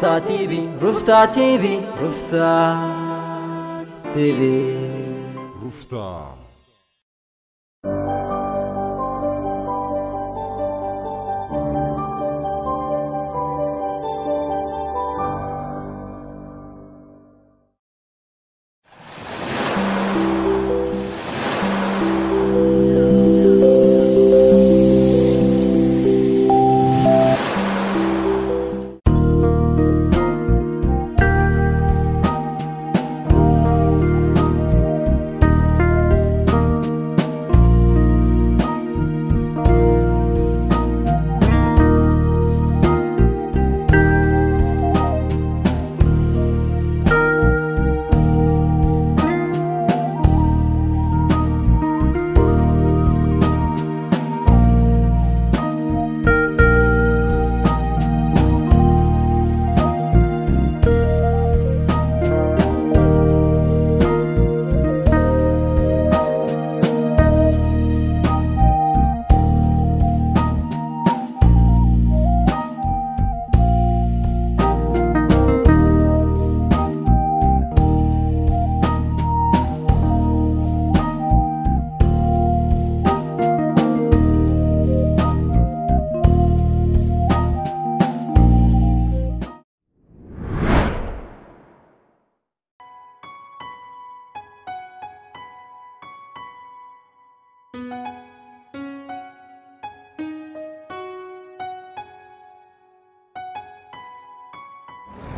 ሩፍታ ቲቪ፣ ሩፍታ ቲቪ፣ ሩፍታ ቲቪ። ሩፍታ።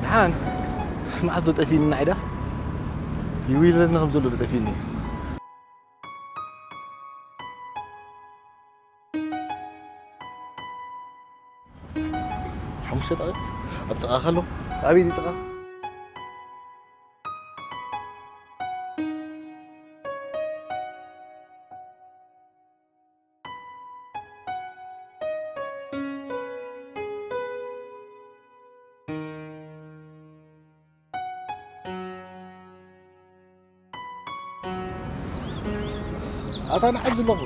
ደሓን፣ መዓስ ዶ ጠፊእኒ ንዓይዳ? ይውይለኒ ከም ዘሎ ዶ ጠፊእኒ? ሓሙሽተ ደቂቕ ኣብ ጥቓኻ ኣሎ። ኣበይ ድዩ ጥቓ? ኣታ ንዓብ ዘለኹ።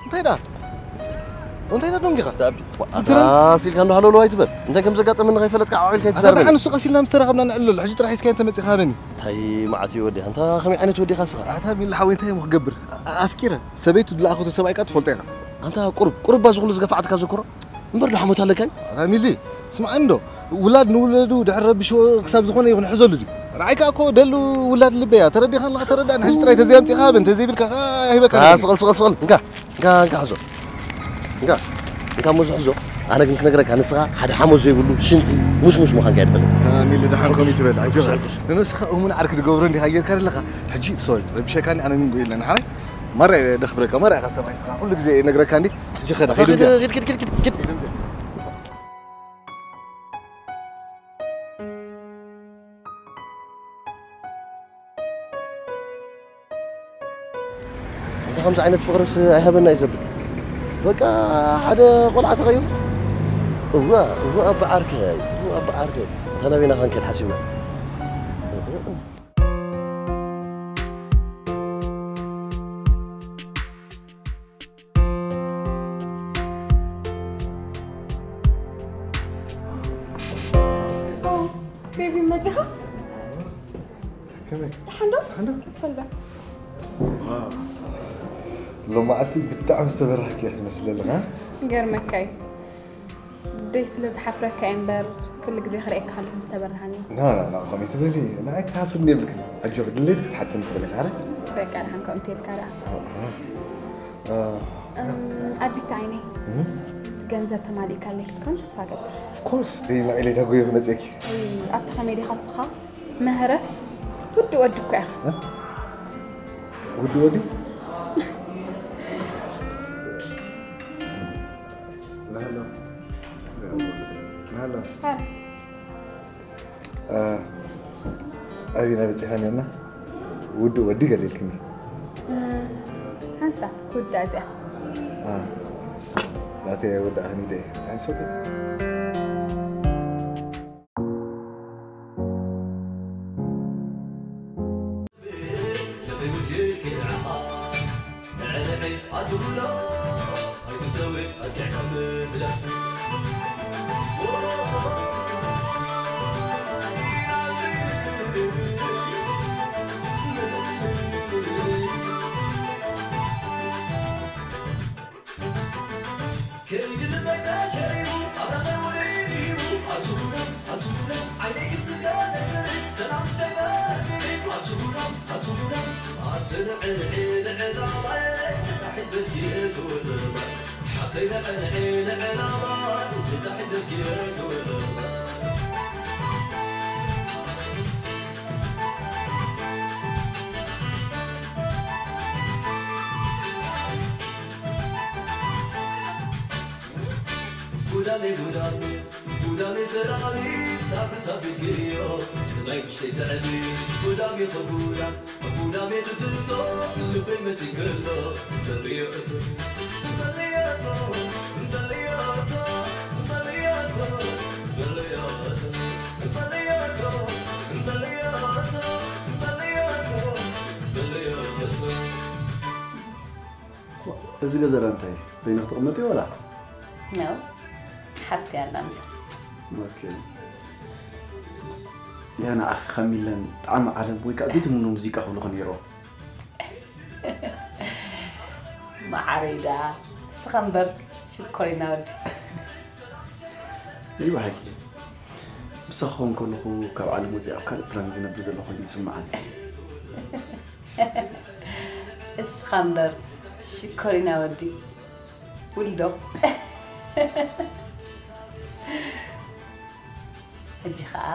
እንታይ ደኣ? እንታይ ደኣ ደንጊኻ? ኣታ ትረን? ኣታ ሲልካ እንዶ ሃለውለው ኣይትበል። እንታይ ከም ዘጋጠመኒ ከይፈለጥካ ዓው ኢልካ ኣታ ኣይትዛረበኒ። ደሓን እሱ ቀስ ኢልና ምስ ተራኸብና ንዕለሉ። ሕጂ ጥራሕ ሒዝካዮ እንተመጺእካ ሃበኒ። እንታይ መዓት እዩ ወዲ? ኣንታ ከመይ ዓይነት ወዲኻ እስኻ? ኣታ ሚሊ ሓወይ እንታይ እሞ ክገብር? ኣ-፣ ኣፍቂረ። ሰበይቱ ዝለኣኸቶ ሰብኣይ ከኣ ትፈልጦ ኢኻ። ኣንታ ቁሩብ፣ ቁሩብ እባ እዚ ኩሉ ዝገፋዕትካ ዘክሮ። እምበር ዶ ሓሞት ኣለካ እዩ? ኣታ ሚሊ፣ ስምዓኒ እንዶ። ውላድ ንውለዱ ድሕሪ ረቢሽዎ ክሳብ ዝኾነ ይኹን ሕዘሉ ድዩ? ንዓይ ከኣ እኮ ደሉ ውላድ ልበይ እያ። ተረዲኻ ኣለኻ? ተረዳእኒ። ሕጂ ጥራይ ተዘይ ኣምጺእካ ሃበኒ። ተዘይብልካ ከኣ ኣይህበካን እየ። ስቐል፣ ስቐል፣ ስቐል። እንካ፣ እንካ፣ እንካ፣ ሕዞ። እንካ፣ እንካ፣ እሞ እዚ ሕዞ። ኣነ ግን ክነግረካ፣ ንስኻ ሓደ ሓሞት ዘይብሉ ሽንቲ ሙሽሙሽ ምዃንካ እየ ዝፈልጥ። ኣታ ሚሊ፣ ደሓን ከምኡ ኣይትበል። ኣጆኻ። ኣልቅስ፣ ኣልቅስ። ንነብስኻ እሙን ዓርኪ ድገብሮ እንዲኻ ጌርካ ዘለኻ። ሕጂ፣ ሶሪ፣ ረቢሸካኒ፣ ኣነ ግን ጎይለኒ። ሓራይ? ማራ እየ ደኽብረካ፣ ማራ ኢኻ ሰብኣይ ንስኻ። ኩሉ ግዜ እነግረካ እንዲ። ሕጂ ኸዳ፣ ኣታ ኸይዱ እንዲያ። ኸይድ፣ ኸይድ፣ ኸይድ፣ ኸይድ፣ ኸይድ። እንተ ከምዚ ዓይነት ፍቕርስ ኣይሃበና እዩ ዘብል። በቃ ሓደ ቆልዓ ተቐይሩ። እዋ፣ እዋ ኣባ ዓርከይ፣ እዋ ኣባ ዓርከይ። እንተ ናበይና ክንከይድ ሓሲብና? ቤቢ መጺኻ? ከመይ? ደሓን ዶ? ደሓን ዶ? ከፈል በል። ሎማዓንቲ ብጣዕሚ ዝተበራህኪ ኢኺ ትመስሊ ኣለኻ። ገርመካ እዩ። ደይ ስለ ዝሓፍረካ እየ እምበር፣ ኩሉ ግዜ ክርእየካ ከለኹ ዝተበርሃኒ። ና፣ ና፣ ና፣ ከምኡ ትበሊ። ንዓይ ክትሓፍርኒ የብልክን። ኣጆኺ፣ ድሌትኪ ክትሓትኒ ትኽእሊ ኢኺ፣ ኣረ? በቃ፣ ደሓን ከምኡ እንተልካ ደኣ። ኣ፣ ኣ። ኣ፣ እም፣ ኣቢት ዓይነይ። እም? ገንዘብ ተማሊእካለይ ክትከውን ተስፋ እገብር። Of course፣ ደይ መቒለይ ዳጎየ ክመጽእኪ። እይ፣ ኣታ ከመይ ዲኻ እስኻ? መህረፍ ውዲ ወዲ እኮ ኢኻ። እ? ውዲ ወዲ? ናሃሎ። ናሃሎ። ሃ። እ፣ ኣበይ ኢና በጺሕና ነርና? ውዲ ወዲ ገለ ኢልክኒ። እም፣ ሓንሳብ ክውዳእ እዚኣ። እ፣ ናተይ ኣይወዳእኽን ኢለ እየ። ሓንሳብ ኣትጉሎ ኣይትፍተዊ ኣጥቂዕካ ምሕለፍ። ከይዲ ልበይ ተሸሪቡ ኣብ ራኸይ ውዒሉ። ኣትጉሎ ኣትጉሎ ዓይነይ ክስከ ዘይትርኢት ሰላም ዘይበርድ። ኣትጉሎ ኣትጉሎ ኣትንዕንዒ ንዕላማይ ተታሒዘኪ ትውልባ። ሓብተይ ንዕንዒ ንዕላማይ ተታሒዘኪ ትውልባ። ጉዳሜ ጉዳሜ ጉዳሜ ሰላሚ ታብሳቢልክዮ ስማይ ውሽተይ ተዕሊ ጉዳሜ ኸጉዳም ጉዳሜ ትፍቶ ልበይ መጺ ከሎ በልዮ እቶ በልዮ እቶ በልዮ እቶ በልዮ እቶ በልዮ እቶ በልዮ እቶ በልዮ እቶ በልዮ እቶ እዚ ገዛ ዳ እንታይ በይንኺ ትቕመጢ ዋላ? ነው ሓፍቲ ኣላ ምሳ ኦኬ። ያ ንዓኺ ከሚለን ጣዕሚ ዓለም ወይ ከዓ ዘይትምኖ ሙዚቃ ክብልኹ ነይሮ። መዓረይ ደኣ እስኻ እምበር ሽኮሪና ወዲ ይህ ብሓቂ ምሳኺ ክኾን ከለኹ ካብ ዓለም ወፂኣ ኣብ ካልእ ፕላን ዝነብር ዘሎ ኮይኑ ይስምዓኒ። እስኻ እምበር ሽኮሪና ወዲ ውልዶ ሕጂ ኸዓ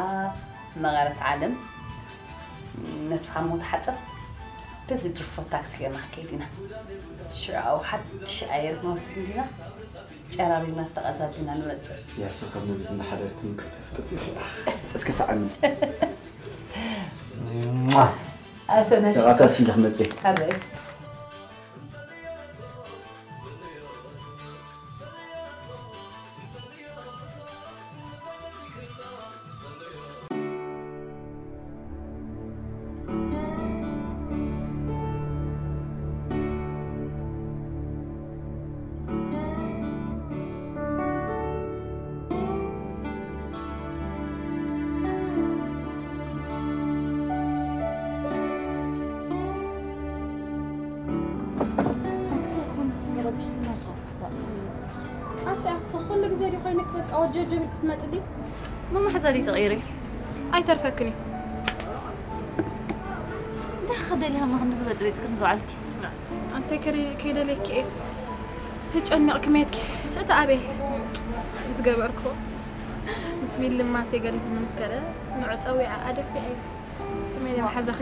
መቐረት ዓለም ነብስኻ ሞ ትሓፅብ በዚ ድርፎ ታክሲ ጌርና ክንከይድ ኢና ሽዑ ኣብኡ ሓድሽ ኣየር ክንወስድ እንዲና ጨራሪብና ተቐዛዚና ንመፅእ ያስኻ መብት እናሓደርትን ክትፍጥጥ ይኽእል እስከ ሰዓኒ ኣሰነሽ ተቓሳሲ ኢለ ክመፅእ ሓበስ ኣታ እሱ ኩሉ ግዜ ድዩ ኮይንክ በቃ ወጀብ ጀብ ኢልክ ትመጽእ ድዩ? መማሕዘሪ ተቐይሪ ኣይተርፈክን እዩ። እንታይ ክደልያ ንኽንዚ በጥቤጥክን ዝውዓልኪ? ኣንተ ከይደለኪ እየ ተጨኒቕክ መትኪ እቲ ኣቤል ዝገበርክዎ ምስ ሚሊ ማሴ ገዲፍኒ ምስ ከደ ንዑ ጸዊዓ ኣደፊዐ ከመይ ደም ሓዛኺ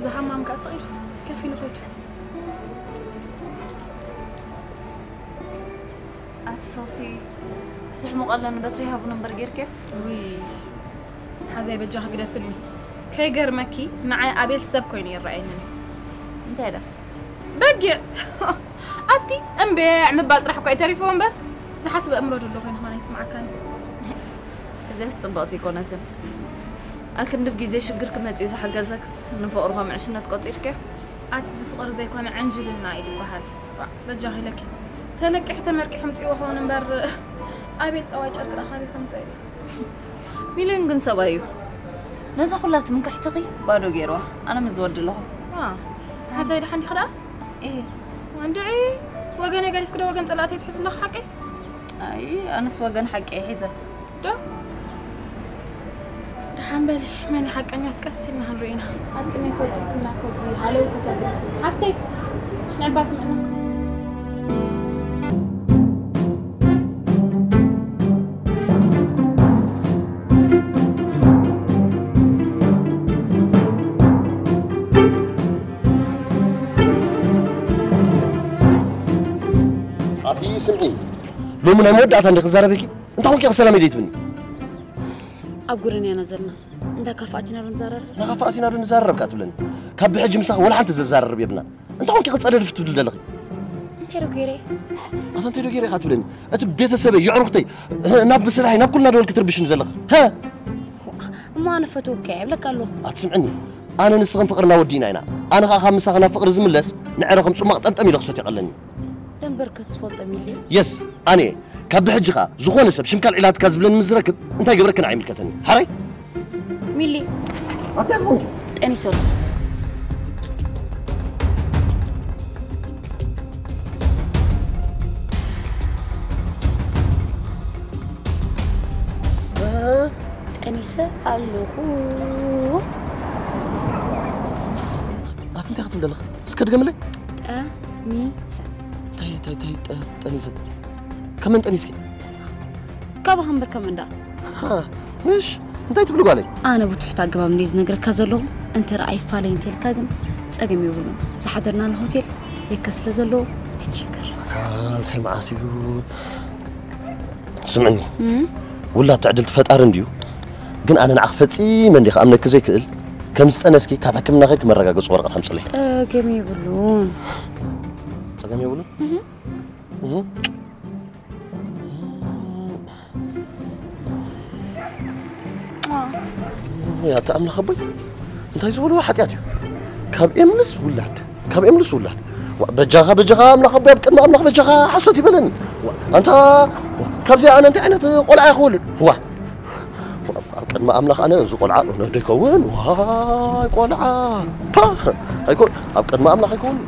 ዝሃማም ከኣ ስቕ ኢሉ ከፊሉ ኸይዱ ኣቲ ሶሲ ዝሕሙቐለን በትሪ ሃቡን እምበር ጌርክዮ ውይ ሓዛይ በጃኺ ግደፍኒ ከይገርመኪ ንዓይ ኣቤል ሰብ ኮይኑ ይረኣየኒ እንታይ ዳ በጊዕ ኣቲ እምቤዕ ምባል ጥራሕ እኳ እዩ ተሪፍዎ እምበር ዝሓስብ ኣእምሮ ደሎ ኮይኑ ኸማን ኣይስምዓካን እዚኣስ ጽብቕቲ ኣይኮነትን ኣክንድብ ግዜ ሽግር ክመጽኡ ዝሓገዘክስ ንፍቕሩ ከም ዕሽነት ቆጺርክዮ ኣቲ ዝፍቕሪ ዘይኮነ ዕንጅልና እዩ ዝበሃል በጃኺ ኢለኪ ተለቂሑ ተመርቂሑ ምጽእዎ ኸውን እምበር ኣቤል ጠዋይ ጨርቂ ዳኻቢ ከምጽኦ ኢለ ሚልዮን ግን ሰብኣይ እዩ ነዛ ኩላ ትምክሕትኺ ባዶ ገይርዋ ኣነ ምስ ዝወዲ ኣለኹ ሓዛይ ደሓን ዲኺ ደኣ እህ እንድዒ ወገነይ ገዲፍኪ ዶ ወገን ጸላእተይ ትሕዚ ኣለኺ ሓቀይ ኣይ ኣነስ ወገን ሓቂ እየ ሒዘ ዶ ደሓን በሊ መን ሓቀኛስ ቀስ ኢልና ክንርኢ ኢና ኣብ ጥሜት ወዲእክና ኮብዚ ሃለው ከተብል ሓፍተይ ንዕባ ስምዕና ኣቲ ስምዒ ሎሚ ናይ መወዳእታ እንዲ ክዛረበኪ እንታይ ኮንኪ ሰላም ኢደይ ትብኒ ኣብ ጉድን ያና ዘለና እንዳ ካፋእቲና ዶ ንዛረብ ናኻፋእቲና ዶ ንዛረብ ከኣ ትብለኒ ካብ ብሕጂ ምሳኺ ወላ ሓንቲ ዘዛረርብ የብልና እንታይ ኮንኪ ክጸደድፍ ትብል ዘለኺ እንታይ ዶ ገይረ ኣታ እንታይ ዶ ገይረ ኢኻ ትብለኒ እቲ ቤተሰበይ የዕሩኽተይ ናብ ብስራሕይ ናብ ኩልና ደወል ክትርብሽኒ ዘለኺ ሀ እሞ ኣነ ፈትወካ እየ እብለካ ኣለኹ ኣትስምዕኒ ኣነ ንስኽን ፍቕርና ወዲእና ኢና። ኣነ ኸኣ ካብ ምሳኽና ፍቕሪ ዝምለስ ንዕረ ከም ጽማቕ ጠምጠም ኢለ ክሰትዮ ቀለኒ። ደንበርከ ትፈልጦ ሚሊ? የስ፣ ኣነ እየ። ካብ ብሕጂ ኸኣ ዝኾነ ሰብ ሽምካል ዒላትካ ዝብለኒ ምስ ዝረክብ እንታይ ገብረክን ኣይምልከተኒ። ሓራይ? ሚሊ። ኣታ ይኹን። ጠኒሰሉ። ጠኒሰ ኣለኹ። ኣቲ እንታይ ክትብል ዘለኻ? እስከ ድገምለይ። ጠኒሰ። እንታይ፣ እንታይ፣ እንታይ ጠ-፣ ጠኒሰ? ከመን ጠኒስኪ? ካባኻ እምበር ከመን ደኣ? ሃ፣ ምሽ? እንታይ ትብሊ ጓለይ? ኣነ ብትሑት ኣገባብ እንድየ ዝነግረካ ዘለኹ። እንተ ረኣይ ፋለይ እንተልካ ግን ጸገም የብሉን። ዝሓደርናሉ ሆቴል የከ ስለ ዘለዎ ኣይትሸገር። ኣታ፣ እንታይ መዓት እዩ? ስምዕኒ፣ እም? ውላድ ትዕድልቲ ፈጣሪ እንድዩ። ግን ኣነ ንዓኺ ፈጺመ እንድየ ክኣምነኪ ዘይክእል። ከም ዝጠነስኪ ካብ ሕክምና ከይድኪ መረጋገጺ ወረቐት ኣምጽለይ። ጸገም የብሉን። ጸገም የብሉን? እህ። እህ። ያታ ኣምላኽ ኣቦይ፣ እንታይ ዝበልዎ ሓጢኣት እዩ? ካብ ኤምልስ ውላድ፣ ካብ ኤምልስ ውላድ። ዋ፣ በጃኻ፣ በጃኻ ኣምላኽ ኣቦይ፣ ኣብ ቅድሚ ኣምላኽ በጃኻ ሓሶት ይበለኒ። ዋ፣ ኣንታ፣ ዋ፣ ካብዚ ኣነ እንታይ ዓይነት ቆልዓ እየ ክወልድ? ዋ፣ ዋ፣ ኣብ ቅድሚ ኣምላኽ ኣነ እዚ ቆልዓ እውነት ዶ ይከውን? ዋይ ቆልዓ፣ ፓ፣ ኣይኮን፣ ኣብ ቅድሚ ኣምላኽ ኣይከውን።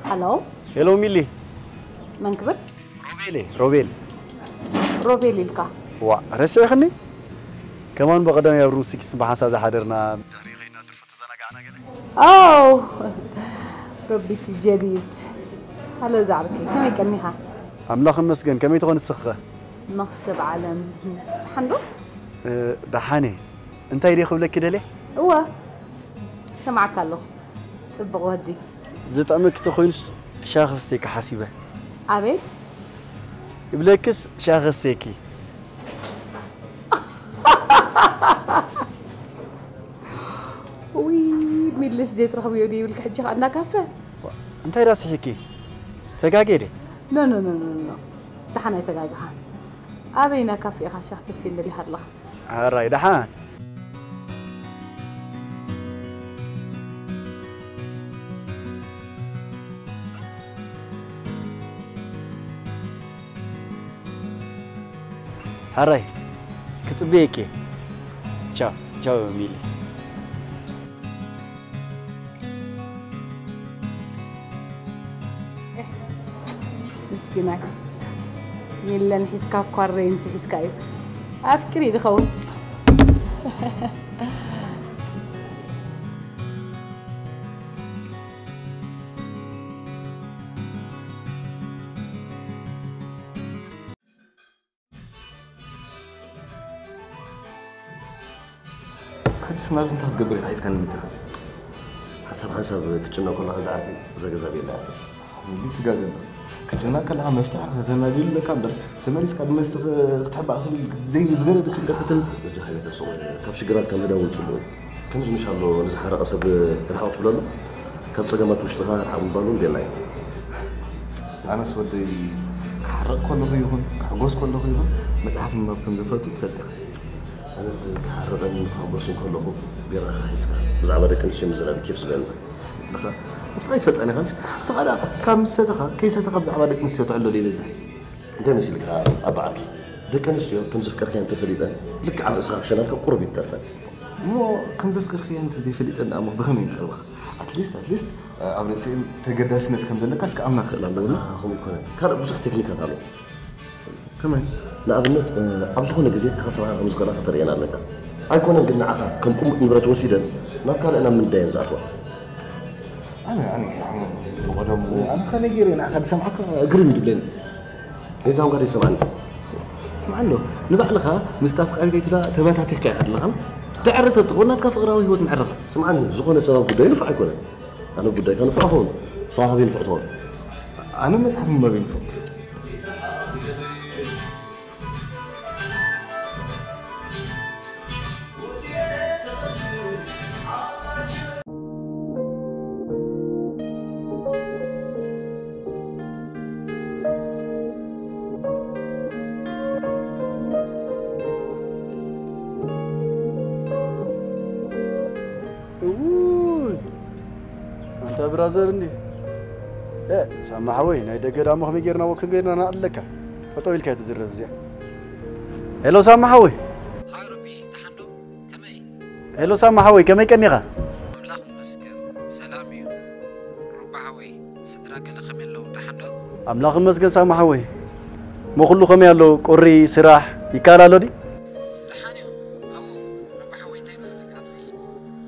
ሃሎ። ሄሎ ሚሊ። መን ክብል? ሮቤል እየ፣ ሮቤል። ሮቤል ኢልካ? ዋ፣ ረሲዕኽኒ? ከማን ብቐደም ኣብ ሩም ሲክስ ብሓንሳእ ዝሓደርና፣ ድሕሪ ኸይድና ድርፎ ተዘናጋዕና ገለ። ኣው፣ ረቢቲ ጀዲድ። ሃሎ ዛዕብቲ፣ ከመይ ቀኒኻ? ኣምላኽ ይመስገን፣ ከመይ ትኾን ንስኽኸ? መኽሰብ ዓለም። ደሓን ዶ? እ፣ ደሓን እየ። እንታይ ድየ ክብለኪ ደልየ? እወ፣ ሰማዕካ ኣለኹ። ጽቡቕ ወዲ። ዝጥዕመኪ ተኾይኑስ ሻሂ ክስተኪ ሓሲበ። ኣቤት? ይብለክስ ሻሂ ክስተኪ። ውይ፣ ሚልስ ዘይትረኽብዮ ድዩ ይብልኪ ሕጂ ኸኣ እንዳ ካፈ? እንታይ ዳ ስሒኪ? ተጋጌ ድየ? ኖ፣ ኖ፣ ኖ፣ ኖ፣ ኖ። ደሓን ኣይተጋግኻ። ኣበይ እንዳ ካፈ ኢኻ ሻሂ ክትሰቲ ደሊኻ ኣለኻ? ሕራይ ደሓን። ሕራይ ክጽበየኪ እየ። ቻው ቻው ሚሊ። ምስኪናይ የለን ሒዝካ እኳ ሬንት ሒዝካ እዩ ኣፍቅሪ ድኸውን። ሕጅስ ናብዚ እንታይ ክትገብር ኢኻ ሒዝካኒ መጺኻ? ሓንሳብ ሓንሳብ ክትጭነቕ ከለኻ ዝዓርፍ እዩ፣ እዛ ገዛ ቤላ እያ። እንዲ ትጋገ ኣሎ። ክትጭነቕ ከለኻ መፍትሒ ከተናድየሉ ኣለካ እምበር፣ ተመሊስካ ብመስተ ኽ-፣ ክትሕባእ ክትብል ዘይ-፣ ዝገደደ ጭንቀት ከተምጽእ። በጃኻ ኣይተስቕ፣ ካብ ሽግራትካ ምህዳው እውን ጽቡቕ እዩ። ከምዚ ምሽ ኣሎ ንዝሓረቐ ሰብ ርሕቕ ትብለሉ፣ ካብ ጸገማት ውሽጥኻ ርሓቕ ምባል እውን ቤላ እዩ። ኣነስ ወደይ ክሓርቕ ከለኹ ይኹን ክሕጎስ ከለኹ ይኹን መጽሓፍ ምንባብ ከም ዘፈቱ ትፈልጥ ኢኻ። ኣነስ ክሓርቕን ክሕጎስን ከለኹ ቢራኻ ሒዝካ ብዛዕባ ደቂ ኣንስትዮ ምዝራብ ኬፍ ዝብለኒ። ለኻ ነብስኻ ኣይትፈልጣን ኢኻ ምሽ? ንስኻ ደኣ ካብ ምስ ሰተኻ ከይሰተኻ ብዛዕባ ደቂ ኣንስትዮ ትዕልል ይበዝሕ። እንታይ መሲልካ ኣባ ዓርኪ? ደቂ ኣንስትዮ ከም ዘፍቀርካየን እንተፈሊጠን ልክዕ ኣብ ርእስኻ ክሸናልካ ቁሩብ ይተርፈን። እሞ ከም ዘፍቀርካየን እንተዘይፈሊጠን ደኣ እሞ ብኸመይ ይቀርባኻ? ኣትሊስት ኣትሊስት ኣብ ርእሲኤን ተገዳስነት ከም ዘለካስ ክኣምና ክኽእል ኣለወን። ኣታ፣ ከምኡ ኣይኮነን። ካልእ ብዙሕ ቴክኒካት ኣሎ። ከመይ? ንኣብነት፣ ኣብ ዝኾነ ግዜ ክኸስራኻ ከም ዝኽእላ ከተርእየን ኣለካ። ኣይኮነን ግን ንዓኻ ከም ቅሙጥ ንብረት ወሲደን ናብ ካልእ ናብ ምንዳየን ዝኣትዋ። ኣነ ኣነ ብቐደሙ ኣነ ከመይ ገይረ ንዓኻ ዝሰምዓካ ግርም ይድብለኒ። እንታይ ጋር ይሰማዕኒ? ስምዓሎ፣ ንባዕልኻ ምስታ ኣፍቃሪተይ ትዳ ተበታቲኽካ ኢኻ ኣለኻ። ትዕርተ ትኾን ናትካ ፍቕራዊ ህይወት ምዕረኻ። ስምዓኒ፣ ዝኾነ ሰብ ኣብ ጉዳዩ ንፉዕ ኣይኮነን። ኣነ ጉዳይካ ንፉዕ ኸውን፣ ሰዋሃቢ ንፉዕ ትኾን። ኣነ መጽሓፍ ምንባብ ንፉዕ። እውይ፣ ኣንታ ብራዘር እንዲ። እ፣ ሳማ ሓወይ፣ ናይ ደገ ዳሞ ከመይ ጌርና ወክን ጌርና ንኣለካ። ጠጠው ኢልካ ትዝረብ እዚኣ። ሄሎ ሳማ ሓወይ። ሃይ ሮቢ፣ ደሓን ዶ? ከመይ? ሄሎ ሳማ ሓወይ፣ ከመይ ቀኒኻ? ኣምላኽ ይመስገን፣ ሰላም እዩ። ሮባ ሓወይ፣ ስድራ ገለ ከመይ ኣለዉ? ደሓን ዶ? ኣምላኽ ይመስገን ሳማ ሓወይ። ሞ ኩሉ ከመይ ኣሎ? ቁሪ፣ ስራሕ ይከኣል ኣሎ ድዩ? ደሓን እዩ። ኣብኡ፣ ሮባ ሓወይ፣ እንታይ ይመስለካ? ኣብዚ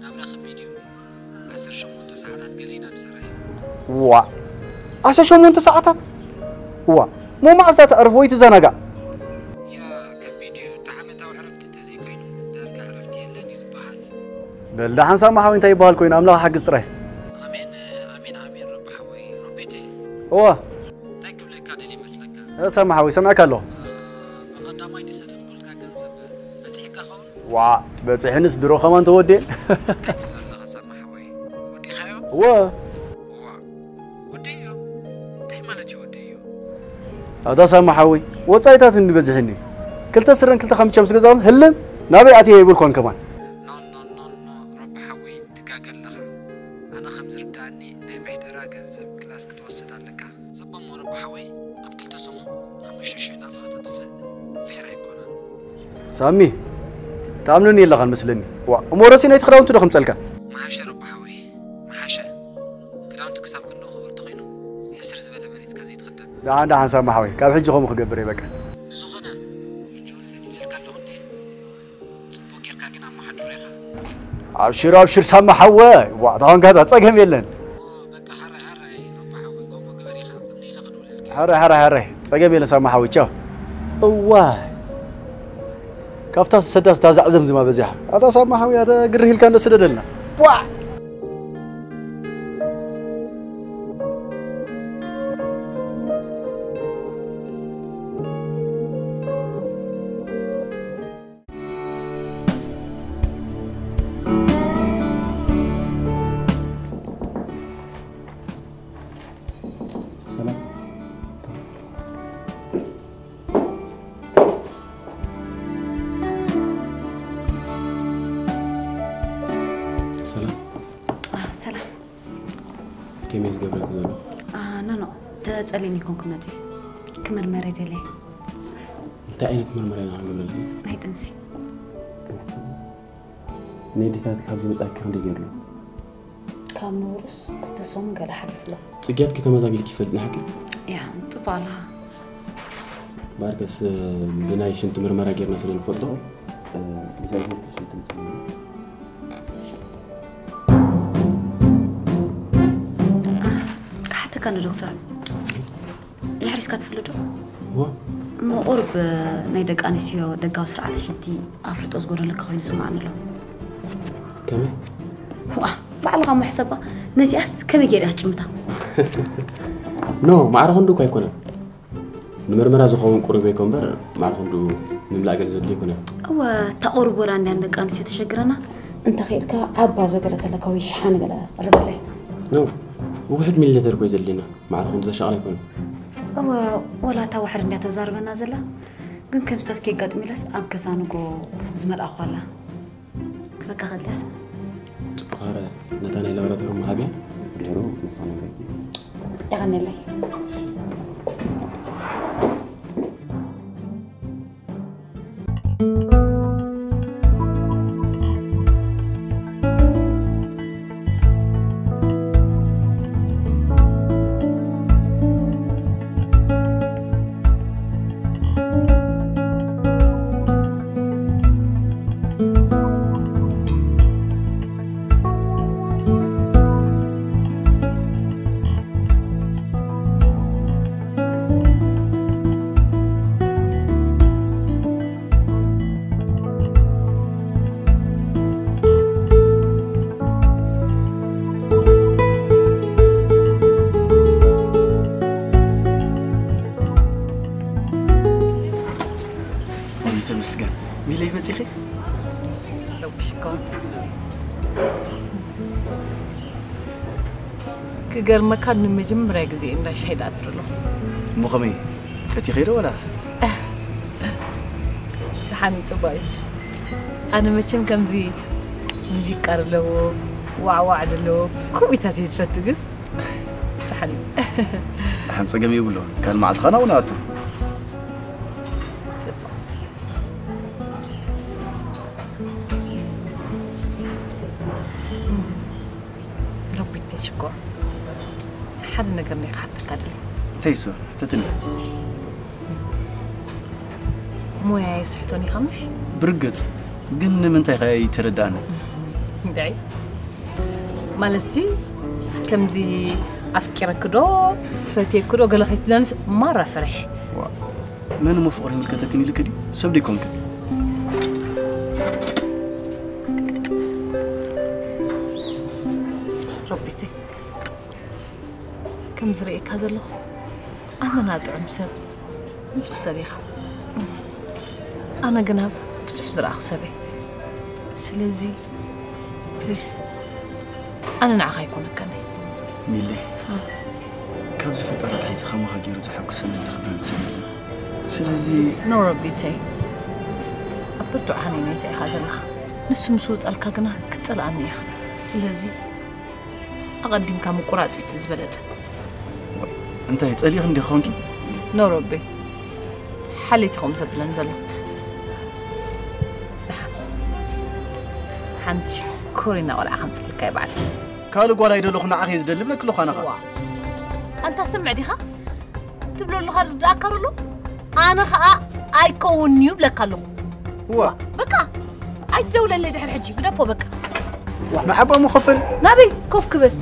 ናብራ ከቢድ እዩ። ዓሰርተ ሸሞንተ ሰዓታት ገለ ኢና ንሰርሕ። ዋ፣ ዓሰርተ ሸሞንተ ሰዓታት? ዋ፣ ሞ መዓዝ እታ ተዕርፍ ወይ ትዘናጋዕ? ያ፣ ከቢድ እዩ። እቲ ዓመታዊ ዕረፍቲ እንተዘይኮይኑ፣ ዳርጋ ዕረፍቲ የለን እዩ ዝበሃል። በል፣ ደሓን ሳማ ሓወይ እንታይ ይበሃል ኮይኑ፣ ኣምላኽ ሓግዝ ጥራይ። ኣሜን፣ ኣሜን፣ ኣሜን፣ ረቢ ሓወይ። ሮቤቴ፣ እዋ። እንታይ ክብለካ ደልየ መስለካ? እ፣ ሳማ ሓወይ፣ ሰምዐካ ኣለኹ። እ፣ ብቐዳማይ ዝሰደድኩልካ ገንዘብ በጺሕካ ኸውን? ዋ፣ በጺሕንስ ድሮ ከማን ተወዴ። እንታይ ትብል ኣለኻ ሳማ ሓወይ? ወዲኻዮ? እወ። እዋ። ወደዮ? እንታይ ማለት እዩ ወደዮ? ኣታ ሳማ ሓወይ፣ ወጻኢታት እንዲ በዚሕኒ። ክልተ ስረን ክልተ ካምቻ ምስ ገዛኹ ህልም ናበይ ኣትየ ይብልኳን ከማን። ኖ፣ ኖ፣ ኖ፣ ኖ፣ ረቢ ሓወይ፣ ትጋገ ኣለኻ። ኣነ ከም ዝርድኣኒ ናይ ምሕደራ ገንዘብ ክላስ ክትወስድ ኣለካ። ዘቦ እሞ ረቢ ሓወይ፣ ኣብ ክልተ ሰሙን ሓሙሽተ ሽሕ ናብኻ ተጥፍእ ፌር ኣይኮነን። ሳሚ፣ ትኣምነኒ የለኻን መስለኒ። ዋ፣ እሞ ረሲ ናይቲ ክዳውንቲ ዶ ከምጸልካ? መሓሸ ረቢ ሓወይ፣ መሓሸ። ክዳውንቲ ክሳብ ክንዶ ክቡር ተኾይኑ፣ ሕስር ዝበለ መሪጽካ ዘይትኽደን። ደሓን፣ ደሓን ሳሚ ሓወይ፣ ካብ ሕጂ ከምኡ ክገብር እየ በቃ። ብዝኾነ፣ ሕጂ እውን ሰዲደልካ ኣለኹ እንዴ? ጽቡቕ ጌርካ ግን ኣመሓድሮ ኢኻ። ኣብሽር፣ ኣብሽር ሳሚ ሓወይ፣ ዋ፣ ተኾንካ እታ ጸገም የለን። ኦ፣ በቃ ሓራይ፣ ሓራይ፣ ረቢ ሓወይ፣ ከምኡ ግበር ኢኻ። ቅኒ ኢለ ክድውለልካ። ሓራይ፣ ሓራይ፣ ሓራይ፣ ጸገም የለን ሳሚ ሓወይ፣ ቻው። እዋይ። ካብታ ሰዳስ እታ ዛዕዘምዝማ በዚሓ። ኣታ ሳማ ሓውያ፣ ኣታ ግርህ ኢልካ እንዶ ስደደልና። ዋ! ሰላም። ሰላም። አ፣ ሰላም። ከመይ ዝገብረልኪ ዘሎ? አ፣ ኖ፣ ኖ፣ ተጸሊኒ ኮንኩ መጺ። ክምርመር ደልየ። እንታይ ዓይነት ምርመራ ኢና ክንገብረልኪ? ናይ ጥንሲ። ጥንሲ? ነዴታት ካብዚ መጻኪ ክንደይ ገይርሉ? ካብ ንቡሩስ ክልተ ሰሙን ገለ ሓሊፉ ኣሎ። ጽግያትኪ ተመዛቢልኪ ይፈልጥ ንሓቂ? ያ፣ ጽቡቕ ኣለኻ። ባርከስ፣ ብናይ ሽንቲ ምርመራ ጌርና ስለ ንፈልጦ፣ እ፣ ብዛይ ሽንቲ ምርመራ። ክሓተካ ንዶክተር። የሕሪስካ ትፈልጥ ዶ? እዋ። እሞ ቁሩብ ናይ ደቂ ኣንስትዮ ደጋዊ ስርዓተ ሽንቲ ኣፍልጦ ዝጎደለካ ኮይኑ ይስምዓኒ ኣሎ። ከመይ? ዋ፣ ባዕልኻ እሞ ሕሰባ። ነዚኣስ ከመይ ገይረ እያ ትጭምታ? ኖ፣ ማዕረ ክንዱ እኮ ኣይኮነን። ንመርመራ ዝኸውን ቁሩብ እኮ እምበር፣ ማዕረ ክንዱ ምምላእ ገለ ዘድልዮ ኣይኮነን። እወ፣ እታ ቁሩብ ወላ እንድያ ንደቂ ኣንስትዮ ተሸግረና። እንተ ኸይድካ ዓባ ዘገለ ተለካ ወይ ሸሓኒ ገለ ርበለይ። ኖ፣ ውሑድ ሚሊ ሊተር እኮ እዩ ዘድልየና። ማዕረ ክንዱ ዘሻቕል ኣይኮነን። እወ፣ ወላ እታ ዋሕድ እንድያ ተዛርበና ዘላ፣ ግን ከምስታት ከየጋጥም ኢለስ ኣብ ገዛ ንጎ ዝመልኣኹ ኣላ። ክበካ ከለስ። ጽቡቕ፣ ኸረ ነታ ናይ ላቦራቶሪ መሃብያ ድሕሩ ንሳ ነግረኪ። የቐንየለይ። ስገን ሚለይ መጺኺ? ረብሽኮ። ክገርመካ፣ ንመጀመርያ ግዜ እንዳ ሻሂ ደኣትር ኣለኹ። እሞ ከመይ፣ ፈቲኸ ዶ ወላ? ደሓን እዩ፣ ጽቡቕ እዩ። ኣነ መቸም ከምዚ ሙዚቃ ዘለዎ፣ ዋዕዋዕ ዘለዎ፣ ከምኡታት እየ ዝፈቱ። ግን ደሓን እዩ። ደሓን፣ ጸገም የብሉን። ካልእ መዓልቲ ኸኣ ናብኡ ንኣቱ። ጽቡቕ። ረቢት ተሽኮር፣ ሓደ ነገር ናይ ክሓተካ ድልየ። እንታይ እሱ? ትትኒ። ሞያ የስሕቶን ኢኻ ምሽ? ብርግጽ፣ ግን ንምንታይ ኸ ኣይተረዳእኒ? እንታይ? ማለትሲ፣ ከምዚ ኣፍቂረኪ ዶ፣ ፈትየኪ ዶ፣ ገለ ከይትብለንስ ማራ ፈርሕ። ዋ፣ መን እሞ ፍቕሪ ይምልከተክን ኢልኪ ድዩ? ሰብ ዶ ይኮንክን? ረቢተይ፣ ከም ዝርእየካ ዘለኹ ኣመና ጥዑም ሰብ፣ ንጹህ ሰብ ኢኻ። ኣነ ግና ብዙሕ ዝረኣኹ ሰብ እየ። ስለዚ ፕሊስ፣ ኣነ ንዓኻ ኣይኮነካን እየ። ሚሌ፣ እ። ካብ ዝፈጠራ ኣትሒዘ ከማኻ ገይሩ ዘሐጉሰኒ ዘኽብረኒ ሰብ የለን። ስለዚ ኖ ረቢተይ፣ ኣብ ብርቱዕ ሃነይናይታ ኢኻ ዘለኻ። ንሱ ምስ ወጸልካ ግና ክትጸልኣኒ ኢኻ። ስለዚ ኣቐዲምካ ምቁራጽ እዩ እቲ ዝበለጸ። እንታይ ጸሊእኺ እንዲኺ ኾንኪ? ኖ ረቢ፣ ሓሌት ኢኹም ዘብለን ዘሎ። ደሓን፣ ሓንቲ ሽኮሪና ቆልዓ ከምጽልካ ይበዓል። ካልእ ጓል ኣይደለኹ፣ ንዓኺ እየ ዝደሊ ብለኪ ኣለኹ ኣነ ኸኣ። ዋ፣ ኣንታ ስምዕ ዲኻ? ትብሎ ኣለኻ ርድኣካ ኣሎ። ኣነ ኸኣ ኣይከውን እዩ ብለካ ኣለኹ። ዋ። በቃ ኣይትደውለለይ ድሕሪ ሕጂ፣ ግደፎ በቃ። ንዓባ መኸፈል። ናበይ ኮፍ ክብል?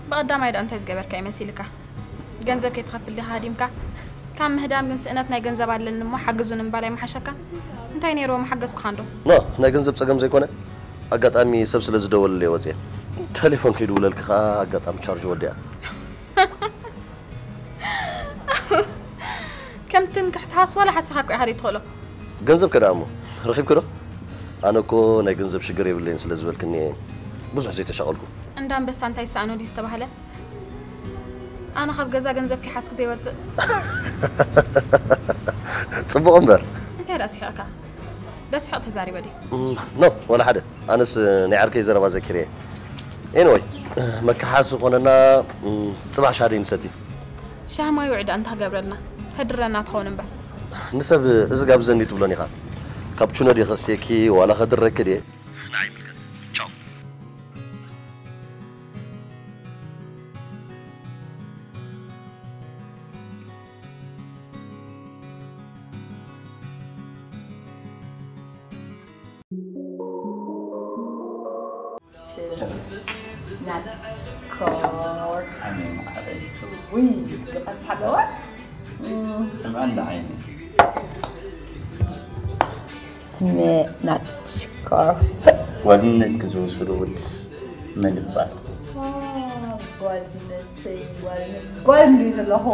ብቐዳማይ ደኣ እንታይ ዝገበርካ ይመሲልካ? ገንዘብ ከይትኸፍል ዲኻ ሃዲምካ? ካብ ምህዳም ግን ስእነት ናይ ገንዘብ ኣለኒ እሞ ሓግዙኒ ምባል ኣይምሓሸካን? እንታይ ነይርዎ ምሓገዝኩኻን ዶ? ኖ፣ ናይ ገንዘብ ጸገም ዘይኮነ፣ ኣጋጣሚ ሰብ ስለ ዝደወለለይ ወጽየ። ቴሌፎን ከይድውለልኪ ከኣ ኣጋጣሚ ቻርጅ ወዲኣ። ከም ትንክሕቲ ሃስ ዋላ ሓስኻ እኮ ኢኻ ዘይትኽእሎ። ገንዘብ ከ ደኣ እሞ ረኺብኪ ዶ? ኣነ እኮ ናይ ገንዘብ ሽግር የብለይን ስለ ዝበልክኒ እየ ብዙሕ ዘይተሻቐልኩ። እንዳ ኣንበሳ እንታይ ይሰኣኖ ድዩ ዝተባህለ? ኣነ ካብ ገዛ ገንዘብ ከይሓዝኩ ዘይወጽእ። ጽቡቕ እምበር። እንታይ ደኣ ስሒቕካ? ደስሕቕ ተዛሪበ ድየ? እም፣ ኖ፣ ዋላ ሓደ። ኣነስ ናይ ዓርከይ ዘረባ ዘኪረ እየ። ኤኒወይ፣ መከሓሲ ኾነና፣ እም፣ ጽባሕ ሻሂ ንሰቲ። ሻሂ ማይ ውዕዳ እንተ ክገብረልና፣ ተድረና ትኸውን እምበር። ንሰብ እዚ ጋብዘኒ ትብሎን ኢኻ። ካፕቹኖ ድየ ከስትየኪ፣ ዋላ ከድረኪ ድየ? ንዓይ ይምልከት። ቻው። ሽኮር። ኣሜን ማዕረይ። ውይ፣ ድቐት ሓለዋት። እም። ትምዕና ዓይኒ። ስሜ ናት ሽኮር። ጓልነትኪ ዝወሰዶ ወድስ መን ይባል? ዋ፣ ጓልነተይ፣ ጓልነ-፣ ጓል እንድዩ ዘለኹ።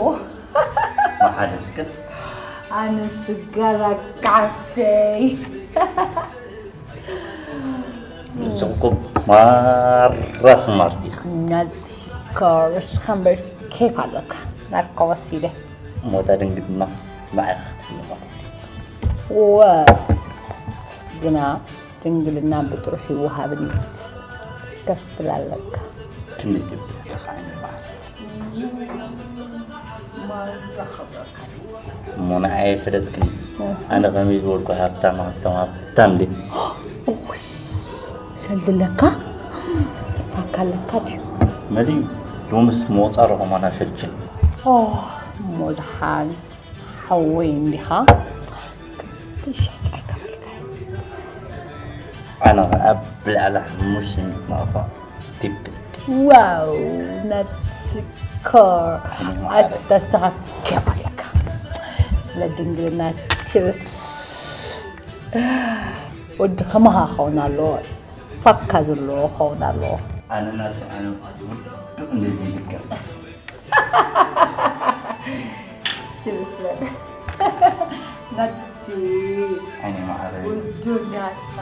መሓደስ ግን? ኣነ ስጋራ ካዕተይ። ንስኺ እኮ ማራ ስማርት ኢኺ። ናት ሽኮር፣ ንስኻ እምበር ኬፍ ኣለካ። ናትካ ወሲደ። ሞታ ድንግልናስ ንዓኻ ክትብሊ ማለት እዩ። ወ-፣ ግና ድንግልና ብጥሩሕ ይወሃብን እዩ። ከፍል ኣለካ። ክንደይ ትብል ኢኻ ዓይኒ መዓት? ማራ ከብረካ። እሞ ንዓይ ፈለጥክኒ። ኣነ ከመይ ዝበልኩ ሃብታም፣ ሃብታም፣ ሃብታም ድየ? ኡይ፣ ሰልድለካ ኣካለካ ድዩ? መሊ ዶምስ መወፃ ረኾማና ሸልችን። ኦ፣ ሞድሓን ሓወይ እንዲኻ ክትሽሕጫ ይከፈልካ። ኣነ ኸዓ ብልዕላ ሓሙሽተ ሚእቲ ናቕፋ ቲፕ ክልክ። ዋው፣ ነትሽኮር ኣተስተኻከም ኣለካ። ስለ ድንግልና ችርስ። ወዲ ከማኻ ክኸውን ኣለዎ። ፋካ ዘለዎ ክኸውን ኣለዎ። ኣነ ናቱ ኣነ ቃቱ እንደዚህ ይልቀም። ሽርስ በል። ናቲ። ኣይነ ማዕረ። ውዱ እንዳስፋ።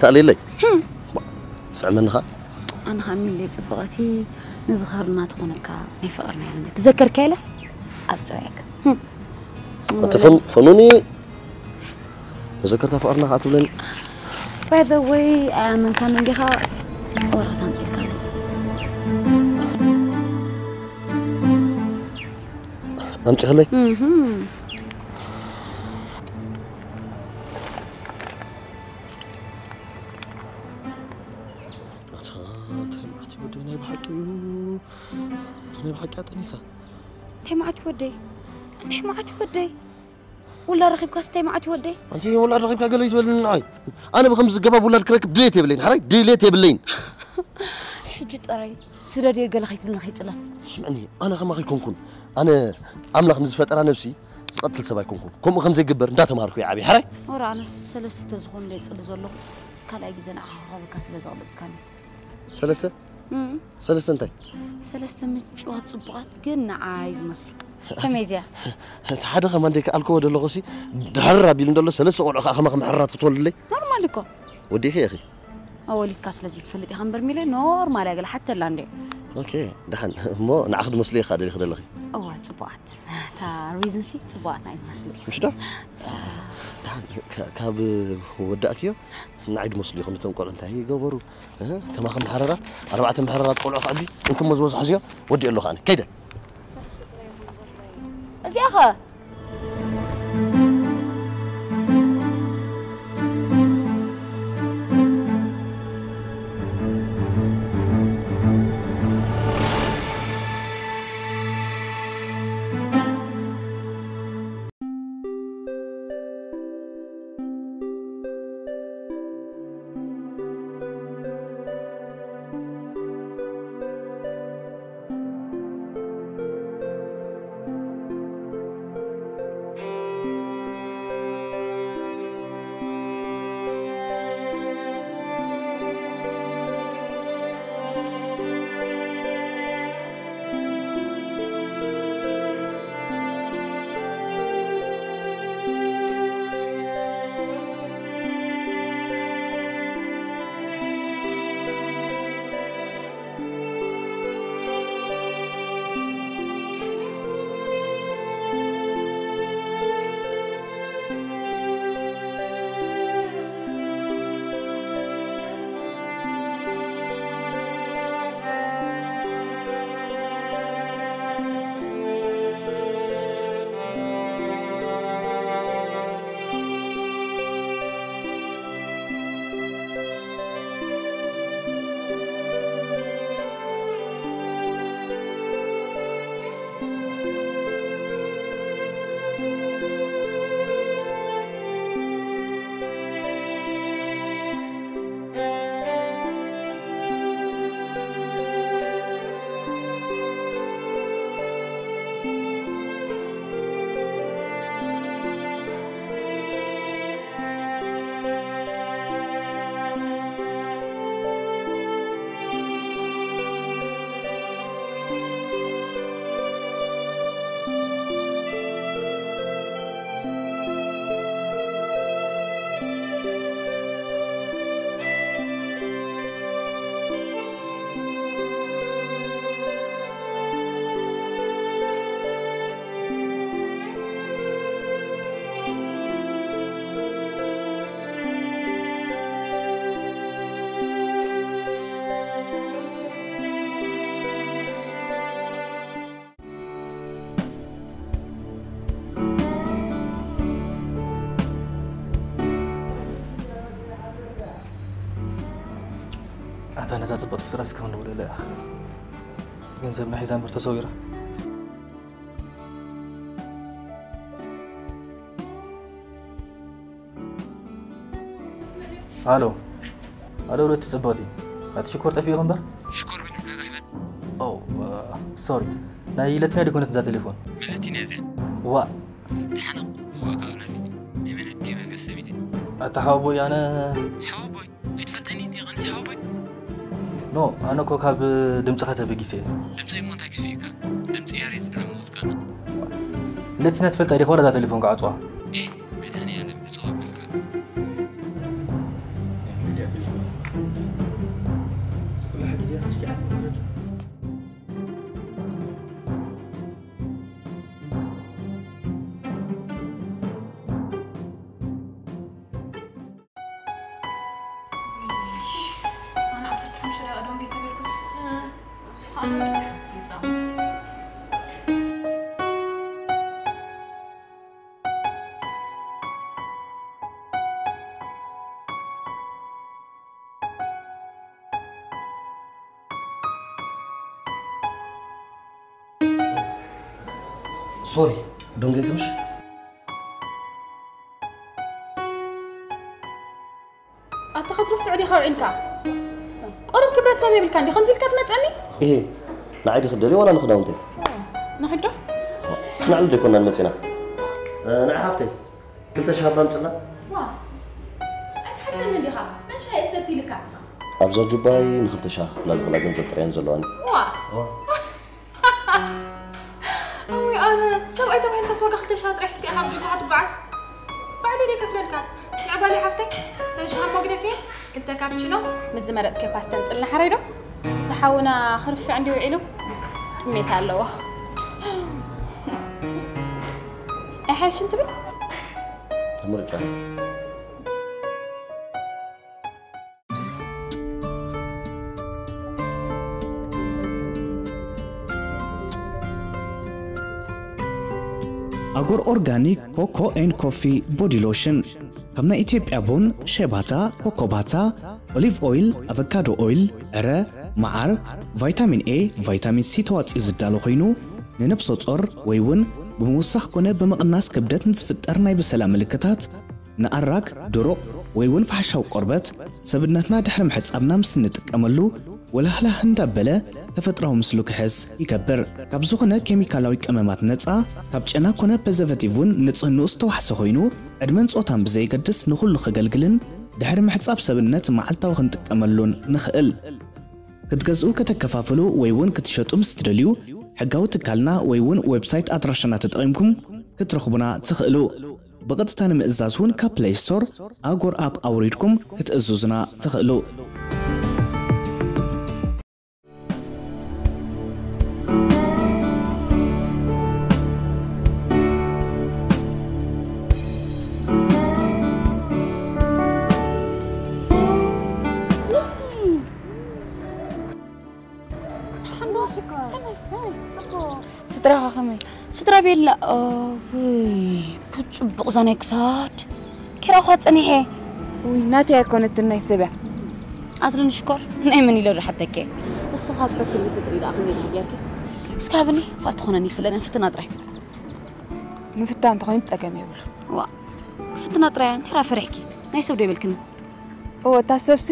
ተኣልየለይ ስዕመኒ ኸዓ ኣነ ኸዓ ሚለይ ፅብቐቲ ንዝኸርና ትኾነካ ናይ ፍቕርና ይለምደ ትዘከርካ ኢለስ ኣብ ፀውዐካ ኣቲ ፈኑኒ መዘከርታ ፍቕርና ከዓ ትብለኒ ባይ ዘ ወይ ኣያመንካን እንዲኻ ወረቐት ኣምፅልካ ኣሎ ኣምፅኸለይ እንታይ መዓት ወደይ ናይ ብሓቂ እዩ ናይ ብሓቂ ኣጠኒሳ እንታይ መዓት ወደይ እንታይ መዓት ወደይ ውላ ረኺብካስ እንታይ መዓት ወደይ ኣንቲ ውላ ረኺብካ ገለ ይትበልኒ ንዓይ ኣነ ብከምዚ ዝገባብ ውላድ ክረክብ ድሌት የብለይን ሓራይ ድሌት የብለይን ሕጂ ጥራይ ስደድዮ ገለ ከይትብልና ከይፅላል ስምዕኒ ኣነ ከማኺ ኮንኩን ኣነ ኣምላኽ ንዝፈጠራ ነብሲ ዝቐትል ሰብ ኣይኮንኩን ከምኡ ከም ዘይግበር እንዳተማሃርኩ እየ ዓብየ ሓራይ ወረ ኣነስ ሰለስተ ተዝኾን ዶ ይፅሊ ዘለኹ ካልኣይ ግዜ ንዓኻ ክኸበካ ስለ ዘቕለፅካኒ ሰለስተ ሰለስተ እንታይ ሰለስተ ምጭዋት ፅቡቓት ግን ንዓይ ዝመስሉ ከመይ እዚኣ እቲ ሓደ ከማን ደይ ከኣልከዎ ደለኹ ሲ ድሃር ኣቢሉ እንደሎ ሰለስተ ቆልዑ ከዓ ከማኸም ሕራት ክትወልድለይ ኖርማል እኮ ወዲኺ ኢኺ ኣወሊድካ ስለ ዘይትፈልጥ ኢኻ እምበር ሚለ ኖርማል እያ ገለ ሓተላ እንደ ኦኬ ደሓን እሞ ንዓኽ ድመስሉ ኢኻ ደሊኺ ደለኺ እዋ ፅቡቓት እታ ሪዝን ሲ ፅቡቓት ናይ ዝመስሉ ምሽ ዶ ካብ ወዳእክዮ ንዓይ ድመስሉ ኢኹም እቶም ቆልዑ እንታይ ይገበሩ ከማኸም መሓረራት ኣርባዕተ መሓረራት ቆልዑ ከዕቢ እንኩሞ ዝበዝሖ ዝዮ ወዲእ ኣለኹ ኣነ ከይደ እዚኣ ኸ ነዛ ጽብቕቲ ፍጥረት እስከ ክንደውለላ ኢኻ። ገንዘብና ሒዛ እምበር ተሰዊራ። ኣሎ፣ ኣሎ፣ ወለቲ ጽብቕቲ። ኣቲ ሽኮር ጠፊእኹ እምበር? ሽኮር በል፣ ርጋጋ ሕበል። ኦ፣ ሶሪ። ናይ ለቲና ዲኮነት እዛ ቴሌፎን? መለቲና እዚኣ። ዋ። ተሓነቕ፣ ዋ፣ ካብ ናተይ። ናይ መን ኣዲ መገስ ሰበይቲ? ኣታ ሓወቦይ፣ ኣነ ሓወቦይ? ኣይትፈልጠኒ እንዲ ቐንሲ ሓወቦይ? ኖ፣ ኣነ እኮ ካብ ድምጽኻ ተበጊሰ እየ። ድምጸይ እሞ እንታይ ከፊእካ? ድምጺ ያሬድ ዝጥዕም ሙዚቃ ነው። ለቲና ትፈልጣ ዲኻ ዋላ እዛ ቴሌፎን ክዓጽዋ? ኤህ፣ መድሃኒኣለም ዕጾ ኣበልካ። ኣነ ዓሰርተ ሓሙሽተ ደቂቕ ደንጌ ተበልኩስ፣ ንሱ ኸኣ ደንጌ ይምጻእ። ሶሪ፣ ደንጌ ግምሽ? ኣታ ክትርፍዕ ዲኻ ውዒልካ? ቁሩብ ክብረት ሰብ የብልካ እንዲ ከምዚ ኢልካ ትመጸኒ? እሄ፣ ንዓይ ዲኺ ትደልዮ ዋላ ንኽዳውንተይ? ንኽዶ? ክንዕልል ዘይኮናን መጺና። እ፣ ንዓ ሃፍተይ፣ ክልተ ሻባ ኣምጽእላ። ዋ፣ ኣይትሓተኒ ዲኻ? መን ሻሂ እሰቲ ኢልካ? ኣብዛ ጁባይ ንኽልተ ሻሂ ክፍላ ዝኽእላ ገንዘብ ጥራይ እየን ዘለዋኒ። ዋ። ዋ። እውይ ኣነ ሰብኣይ ተባሂልካስ ዋጋ ክልተ ሻሂ ጥራሕ እስኪ ካብ ጅቡኻ ትጓዓዝ። ባዕለይ ደይ ከፍለልካ። ምዕባለ ሓፍተይ፣ ተን ሻሂ እሞ ግደፍየ፣ ክልተ ካፕቺኖ ምስ ዝመረጽክዮ ፓስተ ኣምጽልና ሓራይ ዶ? ዝሓውና ክርፍዕ እንዲ ውዒሉ ጥሜት ኣለዎ። ኣይሓይሽን ትብል? ምርጫ። ኣጎር ኦርጋኒክ ኮኮ ኤንድ ኮፊ ቦዲ ሎሽን፣ ካብ ናይ ኢትዮጵያ ቡን፣ ሸባታ፣ ኮኮባታ፣ ኦሊቭ ኦይል፣ ኣቨካዶ ኦይል፣ ዕረ፣ መዓር፣ ቫይታሚን ኤ፣ ቫይታሚን ሲ ተዋጽኡ ዝዳሎ ኮይኑ፣ ንነብሰ ጾር ወይ እውን ብምውሳኽ ኮነ ብምቕናስ ክብደት ንዝፍጠር ናይ ብሰላ ምልክታት፣ ንኣራግ፣ ድሩቕ ወይ እውን ፋሕሻዊ ቆርበት፣ ሰብነትና ድሕሪ ምሕጻብና ምስ እንጥቀመሉ፣ ወላህላህ እንዳበለ ተፈጥራዊ ምስሉ ክሕዝ ይገብር። ካብ ዝኾነ ኬሚካላዊ ቀመማት ነጻ፣ ካብ ጨና ኮነ ፕሪዘርቬቲቭ እውን ንጽህንኡ ዝተዋሕሰ ኮይኑ፣ ዕድመን ጾታን ብዘየገድስ ንኹሉ ከገልግልን ድሕሪ ምሕጻብ ሰብነት መዓልታዊ ክንጥቀመሉን ንኽእል። ክትገዝኡ፣ ከተከፋፍሉ ወይ እውን ክትሸጡ ምስ ትደልዩ፣ ሕጋዊ ትካልና ወይ እውን ዌብሳይት ኣድራሻና ተጠቒምኩም ክትረኽቡና ትኽእሉ። ብቐጥታ ንምእዛዝ እውን ካብ ፕለይ ስቶር ኣጎር ኣፕ ኣውሪድኩም ክትእዝዙና ትኽእሉ። ሓንዶ፣ ከመይ፣ ከመይ፣ ጽቡቕ። ስድራኻ ከመይ? ስድራ ቤላ፣ ኦ፣ ውይ፣ ብጽቡቕ እዛ ናይ ክሳድ። ኪራኻ ጸኒሐ። ውይ፣ ናተይ ኣይኮነትን፣ ናይ ሰብ እያ። ኣዝርን ሽኮር፣ ናይ መን ኢለ ዶ ሓተኬ? እሱ ካብ ስታት ከም ዘይሰጥር ኢሉ ኣኽኒ ኢሉ ሓቢያኪ። እስካ ብኒ፣ ፋልቲ ኾነኒ ይፍለኒ፣ ፍትና ጥራይ። ምፍታን እንተኾይኑ ጸገም የብሉ። ዋ፣ ፍትና ጥራይ፣ እንታይ ራ ፈሪሕኪ? ናይ ሰብ ዶ ይበልክኒ? እወ፣ እታ ሰብሲ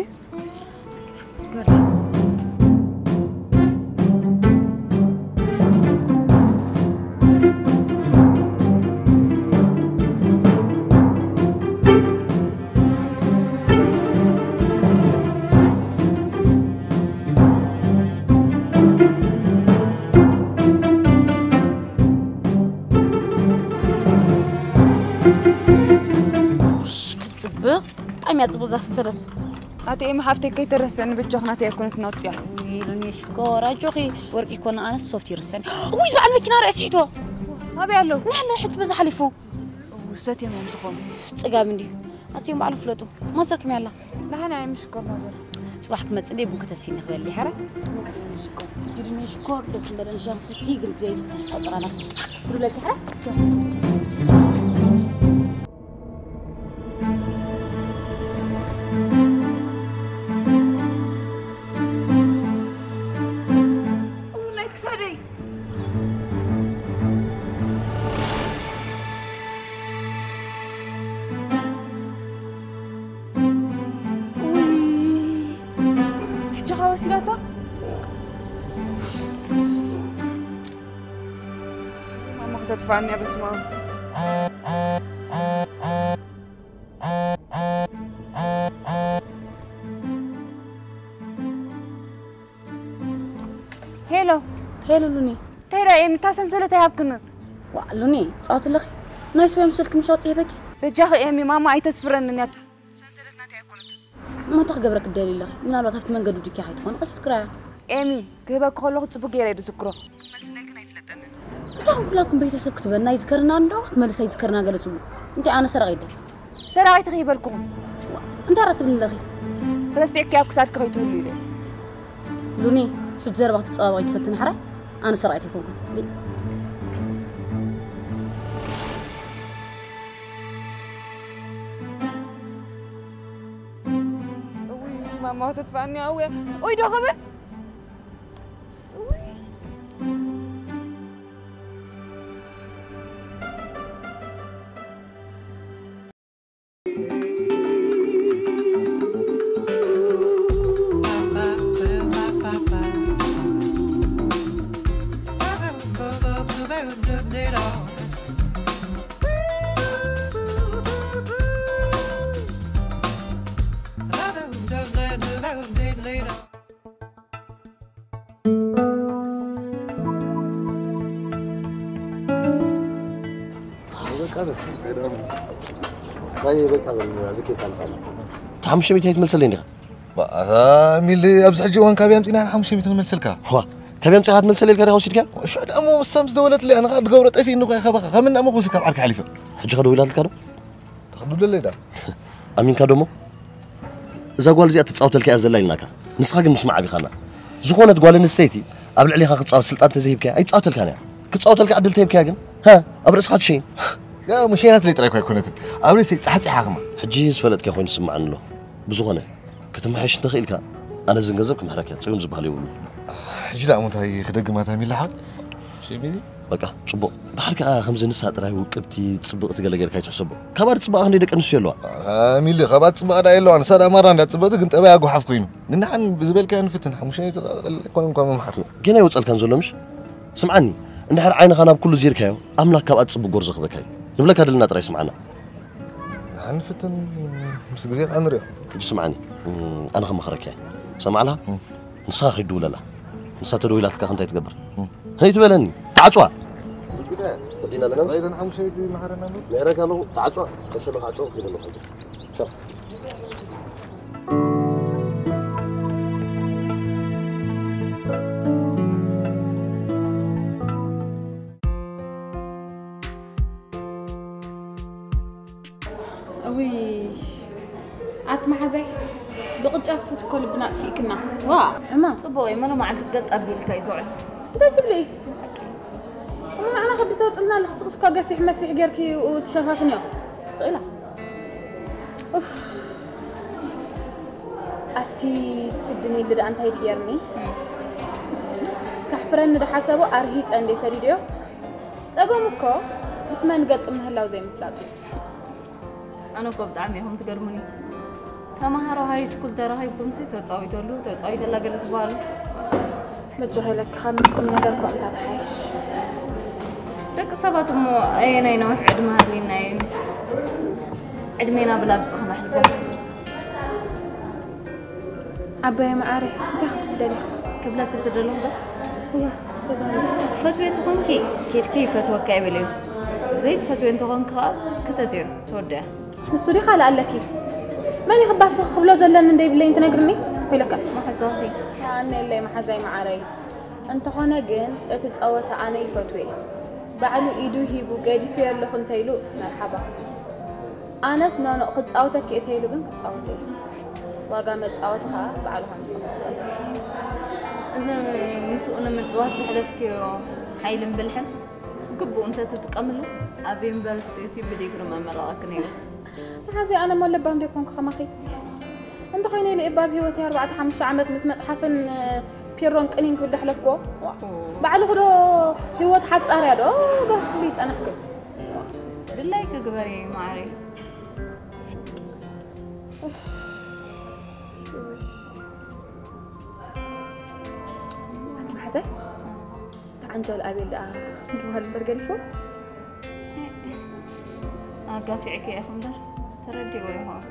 ክትጽብቕ። ብጣዕሚ እያ ጽቡቕ እዛ ሰንሰለት። ኣቲ ኤማ ሓፍተይ ከይተረስዕኒ በጃኹ ናተይ ኣይኮነትን ኣውጽያ። ኢሉኒ ሽኮር ኣጆኺ ወርቂ ይኮና ኣነስ ሶፍት ይርስዕኒ። ውይ በዓል መኪና ርእሲ ሒቶ። ኣበይ ኣለዉ? ንሕለ ሕጂ በዛ ሓሊፉ። ውሰት እዮም እዮም ዝኾኑ። ጽጋብ እንድዩ። ኣትዮም በዓሉ ፍለጡ። ማዘር ከመይ ኣላ? ደሓን እያ ምሽኮር ማዘር። ጽባሕ ክመጽእ እንደ ቡን ከተስቲኒ ክበሊ ሓረ። መጽእ ምሽኮር። ጅድኒ ሽኮር ደስ ምበለን ሻንስቲ ግን ዘይል ቆጽራና። ብሩለኪ ሓረ። ያታ ማማ ከተጥፋእኒ እያ። በስመ ኣብ። ሄሎ። ሄሎ ሉኒ። እንታይ ደኣ ኤሚ፣ እታ ሰንሰለት ኣይሃብክንን? ዋ ሉኒ፣ ጻወት ኣለኺ? ናይ ስበይ ምስልኪ ምሻጥ ይህበኪ? በጃኺ ኤሚ፣ ማማ ኣይተስፍረንን እያ። እታ ሰንሰለት ናተይ ኣይኮነትን። እሞ እንታይ ክገብረኪ ትደልዪ ኣለኺ? ምናልባት ኣብቲ መንገዱ ድኪያ ከይትኾን፣ ቀስ ኢልኪ ርኣያ። ኤሚ፣ ክህበኪ ከለኹ ጽቡቅ ገይረ እየ ዝዝክሮ። ክትመልስለይ ግን ኣይፍለጠንን። እንታይ ኹን ኩላትኩም ቤተሰብ ክትበና ይዝከርና እንዶ፣ ክትመልሳ ይዝከርና ገለ ጽቡቅ። እንታይ ኣነ ሰራቒት ድየ? ሰራቒት ከይበልኩኹም። ዋ፣ እንታይ ደኣ ትብሊ ኣለኺ? ረሲዕኪ ኣብ ክሳድኪ ከይትህሉ ኢለ። ሉኒ፣ ሕጂ ዘረባ ክትጸባበቒ ትፈትኒ ሓራይ? ኣነ ሰራቒት ኣይኮንኩን። እውይ፣ ማማ ተጥፋእኒ፣ ኣውያ። ኦይ፣ ዶ ክብል? እውይ። በቃ በል፣ ቀደም። ታይ በቃ በል፣ ኣዝኪርካ ኣለኻ። እታ ሓሙሽተ ሚእቲ ኣይትመልሰለይ እንዲኻ? ባ-፣ ኣታ ሚሊ፣ ኣብዚ ሕጂ እዋን ካበይ ኣምጺእና ኢና ሓሙሽተ ሚእቲ ንመልሰልካ? ዋ፣ ካበይ ኣምጺእካ ትመልሰለይ ኢልካ ዲኻ ወሲድካ? እሺ፣ ደኣ እሞ እሳ ምስ ደወለትለይ፣ ኣነ ኸኣ ድገብሮ ጠፊእኒ እኮ እየ ካባኻ። ካብ ምንዳእ እሞ ክወስድ ካብ ዓርኪ ሓሊፈ። ሕጂ ከደዊላትልካ ዶ? ተኽዱለለይ ደኣ። ኣሚንካ ዶ እሞ? እዛ ጓል እዚኣ ትጻወተልካ እያ ዘላ ኢልናካ። ንስኻ ግን ምስማዕ ኣቢኻና። ዝኾነት ጓል ኣንስተይቲ ኣብ ልዕሌኻ ክትጻወት ስልጣን ተዘይሂብካያ ኣይትጻወተልካን እያ። ክትጻወተልካ ዕድል ተሂብካያ ግን፣ ሃ፣ ኣብ ርእስኻ ትሸይን። ያ፣ ምሸይናትለይ ጥራይ እኳ ኣይኮነትን። ኣብ ርእሰይ ጻሕጺሓ ከማ። ሕጂ ዝፈለጥካዮ ኮይኑ ይስምዓኒ ኣሎ። ብዝኾነ፣ ክትመሓየሽ እንተኽኢልካ፣ ኣነ እዝን ገንዘብ ክምሕረካ እየ። ጽጉም ዝበሃል የብሉን። ሕጂ ደኣ እሞ እንታይ ክደግማ እታ ሚሊ ሓወይ? ሽሚዚ? በቃ፣ ጽቡቕ። ድሓር ከኣ ከምዚ ንሳ ጥራይ ውቅብቲ፣ ጽብቕቲ ገለ ጌርካ ኣይትሕሰቦ። ካብኣ ዝጽብቓ ክንደይ ደቂ ኣንስትዮ ኣለዋ። ኣታ ሚሊ፣ ካብኣ ዝጽብቓ ደኣ የለዋን። ንሳ ደኣ ማራ እንዳ ጽብቕቲ ግን ጠባያ ጓሓፍ ኮይኑ። ንንሓን ብዝበልካዮ ንፍትን፣ ሓሙሽተ ሚእቲ ቀለል ኣይኮነን እኳ ምምሓር። ገና ኣይወጸልካን ዘሎ ምሽ? ስምዓኒ፣ እንድሕር ዓይንኻ ናብ ኩሉ ዚርካዮ፣ ኣምላኽ ካብኣ ጽቡቕ ጎርዞ ክህበካ እዩ። ንብለካ ደለና ጥራይ ስምዓና። ንሓን ንፍትን፣ ምስ ግዜ ከኣ ንሪኦ። ሕጂ ስምዓኒ፣ እም፣ ኣነ ክመኽረካ እየ። ሰማዕላ? እም። ንስኻ ከይትድውለላ። ንሳ ተደዊላትልካ እንታይ ትገብር? እም። ከይትበለኒ። ተዓጽዋ። ወዲና ኣለና። ራይተን ሓሙሽተ ሚእቲ መሓረና እምበር። ምሕረካ ኣለኹ። ተዓጽዋ። ከሸሎ ተዓጽዋ ከይበሎ። ቻው። እውይ ኣቲ መሓዛይ ብቕጫ ፍትፍት እኮ ልብና ኣጥፊእክና። ዋ ሕማ ጽቡቕ እዩ። መለ መዓልቲ ገጥ ኣቢልካ እዩ ዝውዕል። እንታይ ትብሊ? እሞ ንዓና ከብዲ ተውፅልና ኣለኽስኽስ እኳ ገፊሕ መፊሕ ጌርኪ ትሸፋፍንዮ። ስቕ ኢላ። ኡፍ። ኣቲ ትስድኒ ኢሊ ደኣ እንታይ ድጌርኒ? ካሕፍረኒ ዶ ሓሰቡ ኣርሂፀ እንደ ሰዲድዮ። ፀገሙ እኮ ምስ መን ገጥም ምህላው ዘይምፍላጡ እዩ። ኣነ እኮ ብጣዕሚ ኢኹም ትገርሙኒ። ተማሃሮ ሃይ ስኩል ተራኺብኩምሲ ተጻዊተሉ፣ ተጻዊተላ ገለ ትበሃሉ። በጃኺ ኢለኪ ካብ ምስ ቁም ነገር እኮ እንታ ትሓይሽ። ደቂ ሰባት እሞ ኣየናይ ነዊሕ ዕድመ ሃልዩና እዩ ዕድሜና ብላግጺ ክነሕልፎ። ዓባይ መዓረይ እንታይ ክትብደሊ? ክብለኪ ዝደለኹ ዶ? እዋ ተዛረቢ። ትፈትውዮ ተኾንኪ ኬድኪ ይፈትወካ ይበልዮ። ዘይትፈትውዮ እንተኾንኪ ኸኣ ክተትዮ ትወድያ። ንሱ ድዩ ካልእ ኣለኪ? መን እዩ ክባስኺ ክብሎ ዘለኒ እንደይብለይን ትነግርኒ? ኮይለካ። መሓዛኺ። ኣነየለይ መሓዛይ መዓረይ። እንተኾነ ግን እቲ ጸወታ ኣነ ይፈትዎ እየ። ባዕሉ ኢዱ ሂቡ ገዲፈዮ ኣለኹ እንተኢሉ መርሓባ። ኣነስ ኖኖ ክጻወተኪ እየ ተይሉ ግን ክጻወት እየ። ዋጋ መጻወቲ ኸኣ ባዕሉ ከም ዝኸፍሎ። እዚ ምስኡ ንምጽዋት ዘሕለፍክዮ ሓይልን ብልሕን ግቡእ እንተትጥቀምሉ ኣብ ዩኒቨርሲቲ እቲ ብዲግሪ መመረቐኪ ነይሩ። መሓዘይ ኣነ እሞ ለባም ዶ ኣይኮንኩ ከማኺ? እንተኾይነ ኢለ እባ ኣብ ህይወተይ ኣርባዕተ ሓሙሽተ ዓመት ምስ መጽሓፍን ፒሮን ቅኒን ክብል ዶ ኣሕለፍክዎ። ባዕልኺ ዶ ህይወት ሓጻር እያ ዶ ገለ ክትብሊ ይጸናሕኪ? ድላይኪ ግበሪ መዓረይ። ኡፍ። ዘይ ተዓንጃል ኣቤል ደኣ ምድዋል እምበር ገዲፎ ኣጋፊዕከ ኢኹ እምበር ተረዲእዎ ይኸውን።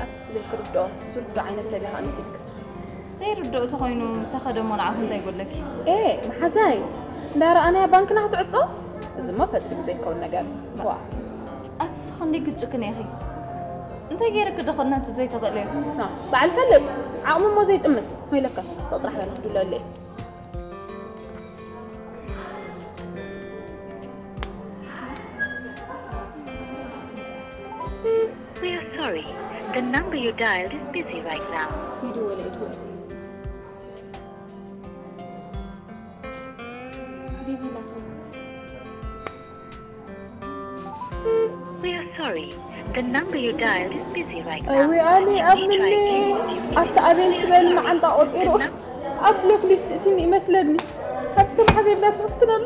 ኣብቲ ዝበይ ክርድኦ ዝርዶ ዓይነት ሰብ ኢኻ መሲልክስ ዘይርድኦ ተኾይኑ ተኸደሞ ንዓኹ እንታይ ይጎለኪ? ኤ መሓዛይ እንዳረኣናያ ባንክና ክትዕጾ እዚማ ፈጺሙ ዘይከውን ነገር ዋ ኣትስ ክንደይ ግጭክን ኢኺ? እንታይ ገይርክ ደኸናቱ ዘይተኽእለዮ? በዓል ፈልጥ ዓቕሚ እሞ ዘይጥምት ወይለካ ሰጥራሕ በላ ክድለለ We are sorry. The number you dialed is busy right now. ሂዱ ወለ ኢድሁል ቢዚ ናትወርክ We are sorry. The number you dialed is busy right now. እዊ ኣኒ ኣብ ምኒ ኣታ ኣቤል ስበል መዓንጣ ቆፂሩ ኣብ ብሎክ ሊስት እትኒ ይመስለኒ ካብ እስከ መሓዘ ይብላ ትኸፍትናሉ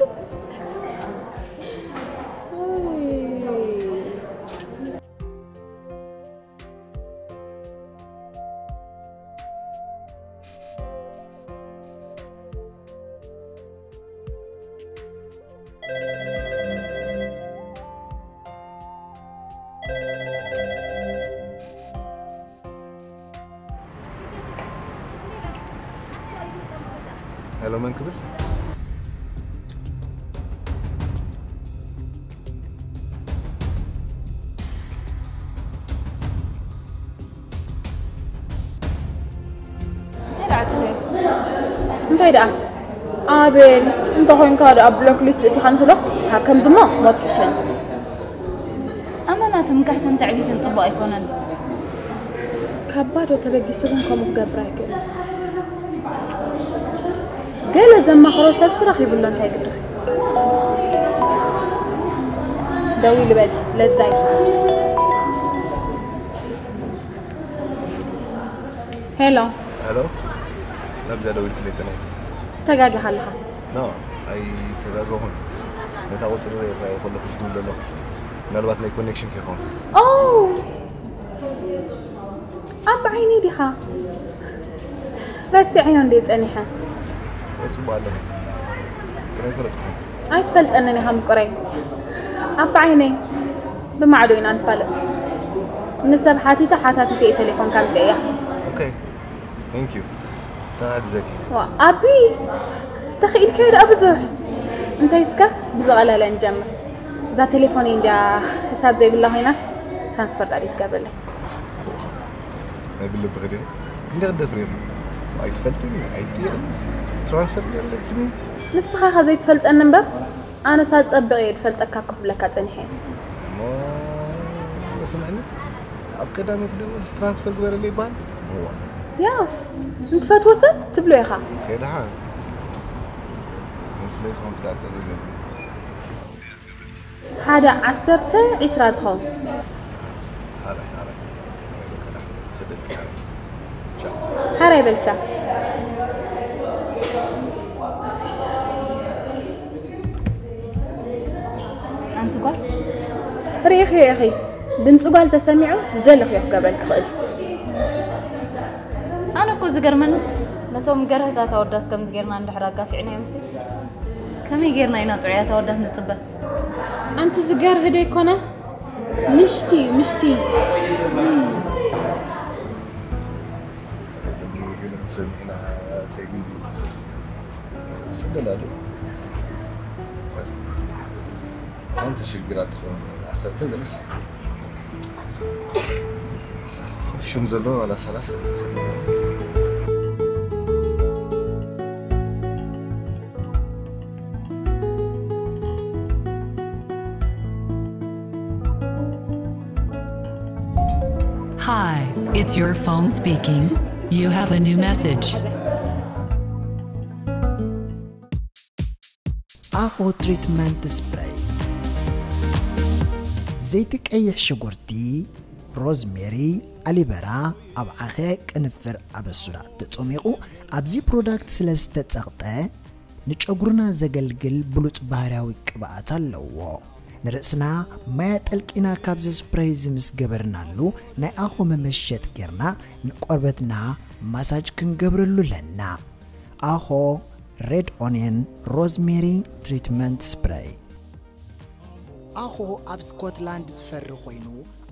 ሄሎ መን ክብል እንታይ ደኣ ኣቤል እንተኾይንካ ደኣ ብሎክ ሊስት እቲ ካንስሎ ካብ ከምዚ ሞ ሞት ሕሸን ኣመና ትምክሕትን ትዕቢትን ጽቡቕ ኣይኮነን። ካብ ባዶ ተበጊሱ ግን ከምኡ ክገብር ኣይክእል ገለ ዘማኽሮ ሰብሲ ረኺቡሎ እንታይ ግድፍ ደው ይልበል ለዛይ ሄሎ ሄሎ ናብዛ ደው ኢልክለይ ጸኒሕኪ ተጋጊኻ ኣለኻ ኖ ኣይተጋገኹን ነታ ቁፅሪ ሪኢኻዮ ከለኹ ዝድውል ዘለኹ ምናልባት ናይ ኮኔክሽን ከይኸውን ኦ ኣብ ዓይኒ ዲኻ ረሲዐዮ እንደ ጸኒሐ ጽቡቕ ኣለኺ ግን ኣይፈለጥኩኹን ኣይትፈልጠንን ኢኻ ምቁረይ ኣብ ዓይነይ ብማዕዶ ኢና ንፋለጥ ንሰብ ሓቲተ ሓታቲተ እዩ ቴሌፎን ካምፅእያ ኦኬ ቴንክ ዩ ተሓግዘኪ ዋ ኣቢ ተኽኢልካዮ ደኣ ብዙሕ እንታይ እስከ ብዝቐለለ ንጀምር እዛ ቴሌፎነይ እንድያ ሕሳብ ዘይብላ ኮይናስ ትራንስፈር ዳኣ ትገብርለይ ናይ ብልብኺ ዲኺ እንደ ቅደፍሪ ኢኺ ኣይትፈልጥን ኣይትጥየቕንስ ትራንስፈር ገለችኒ ንስኻ ኢኻ ዘይትፈልጠኒ እምበር ኣነሳ ዝጸብቕ እየ ዝፈልጠካ ክብለካ ጸኒሐ እየ እሞ ስምዕኒ ኣብ ቀዳመይቲ ደወልስ ትራንስፈር ግበረለይ ይበሃል እዋ ያ እንትፈትዎ ሰብ ትብሎ ኢኻ ከይድሓ ምስለይ ትኾንክ ደኣ ጸገም የብሉ ሓደ ዓሰርተ ዒስራ ዝኸውን ሓራይ ሓራይ ሓራይ በልካ ደኣ ሰደልካ ሓራይ ቻው ሓራይ በልቻ ኣንቲ ጓል ርኢኽዮ ኢኺ ድምፂ ጓል ተሰሚዑ ዝደለኽዮ ክገብረልኪ ይኽእል እዩ ኣነ እኮ ዝገርመንስ ነቶም ገርህታት ኣወዳት ከምዚ ጌርና እንድሕር ኣጋፊዕናዮምሲ ከመይ ጌርና ኢና ጥዑያት ኣወዳት ንፅበ ኣንቲ ዝገርህ ደይኮነ ምሽቲ እዩ ምሽቲ ሰሚዕና እንታይ ግዜ ሰደላ ዶ ሓንቲ ሽግራት ትኾን ዓሰርተ ገለስ ሽም ዘለዎ ዋላ ሰላሳ ሰደላ Hi, it's your phone speaking. You have a new message. ኣኾ ትሪትመንት ስፕረይ ዘይቲ ቀይሕ ሽጉርቲ ሮዝሜሪ ኣሊበራ ኣብ ዓኸ ቅንፍር ኣበሱዳ ተጸሚቑ ኣብዚ ፕሮዳክት ስለ ዝተጸቕጠ ንጨጉርና ዘገልግል ብሉጽ ባህርያዊ ቅብኣት ኣለዎ። ንርእስና ማይ ኣጠልቂና ካብዚ ስፕረይ እዚ ምስ ገበርናሉ ናይ ኣኾ መመሸጥ ጌርና ንቆርበትና ማሳጅ ክንገብረሉ ኣለና። ኣኾ ሬድ ኦንየን ሮዝሜሪ ትሪትመንት ስፕረይ። ኣኾ ኣብ ስኮትላንድ ዝፈሪ ኮይኑ፣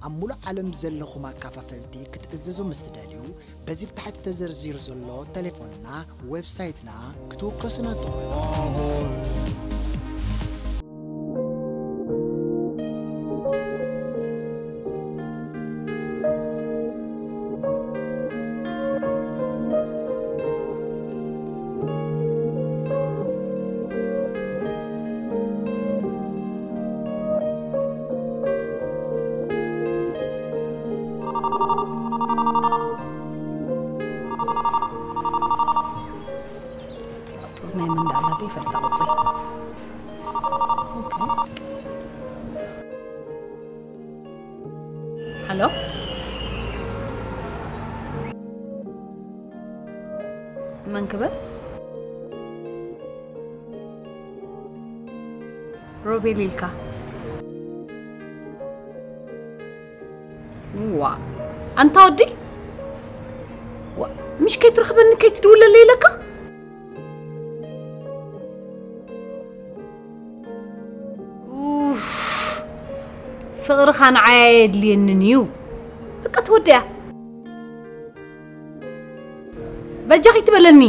ኣብ ሙሉእ ዓለም ዘለኹም ኣካፋፈልቲ ክትእዘዙ ምስ ትደልዩ፣ በዚ ብታሕቲ ተዘርዚሩ ዘሎ ቴሌፎንና፣ ዌብሳይትና ክትውከሱና ትኽእሉ። ናይ መን ደኣ ኣላ ዘይፈልጣ ቁጽሪ። ኦኬ። ሃሎ፣ መን ክብል? ሮቤል ኢልካ? ዋ፣ ኣንታ ወዲ፣ ዋ፣ ምሽ ከይትረኽበኒ ከይትድውለለይ ኢለካ? ኡፍ፣ ፍቕርኻ ንዓይ ኣየድልየንን እዩ። በቃ ተወዲኣ። በጃኺ ትበለኒ።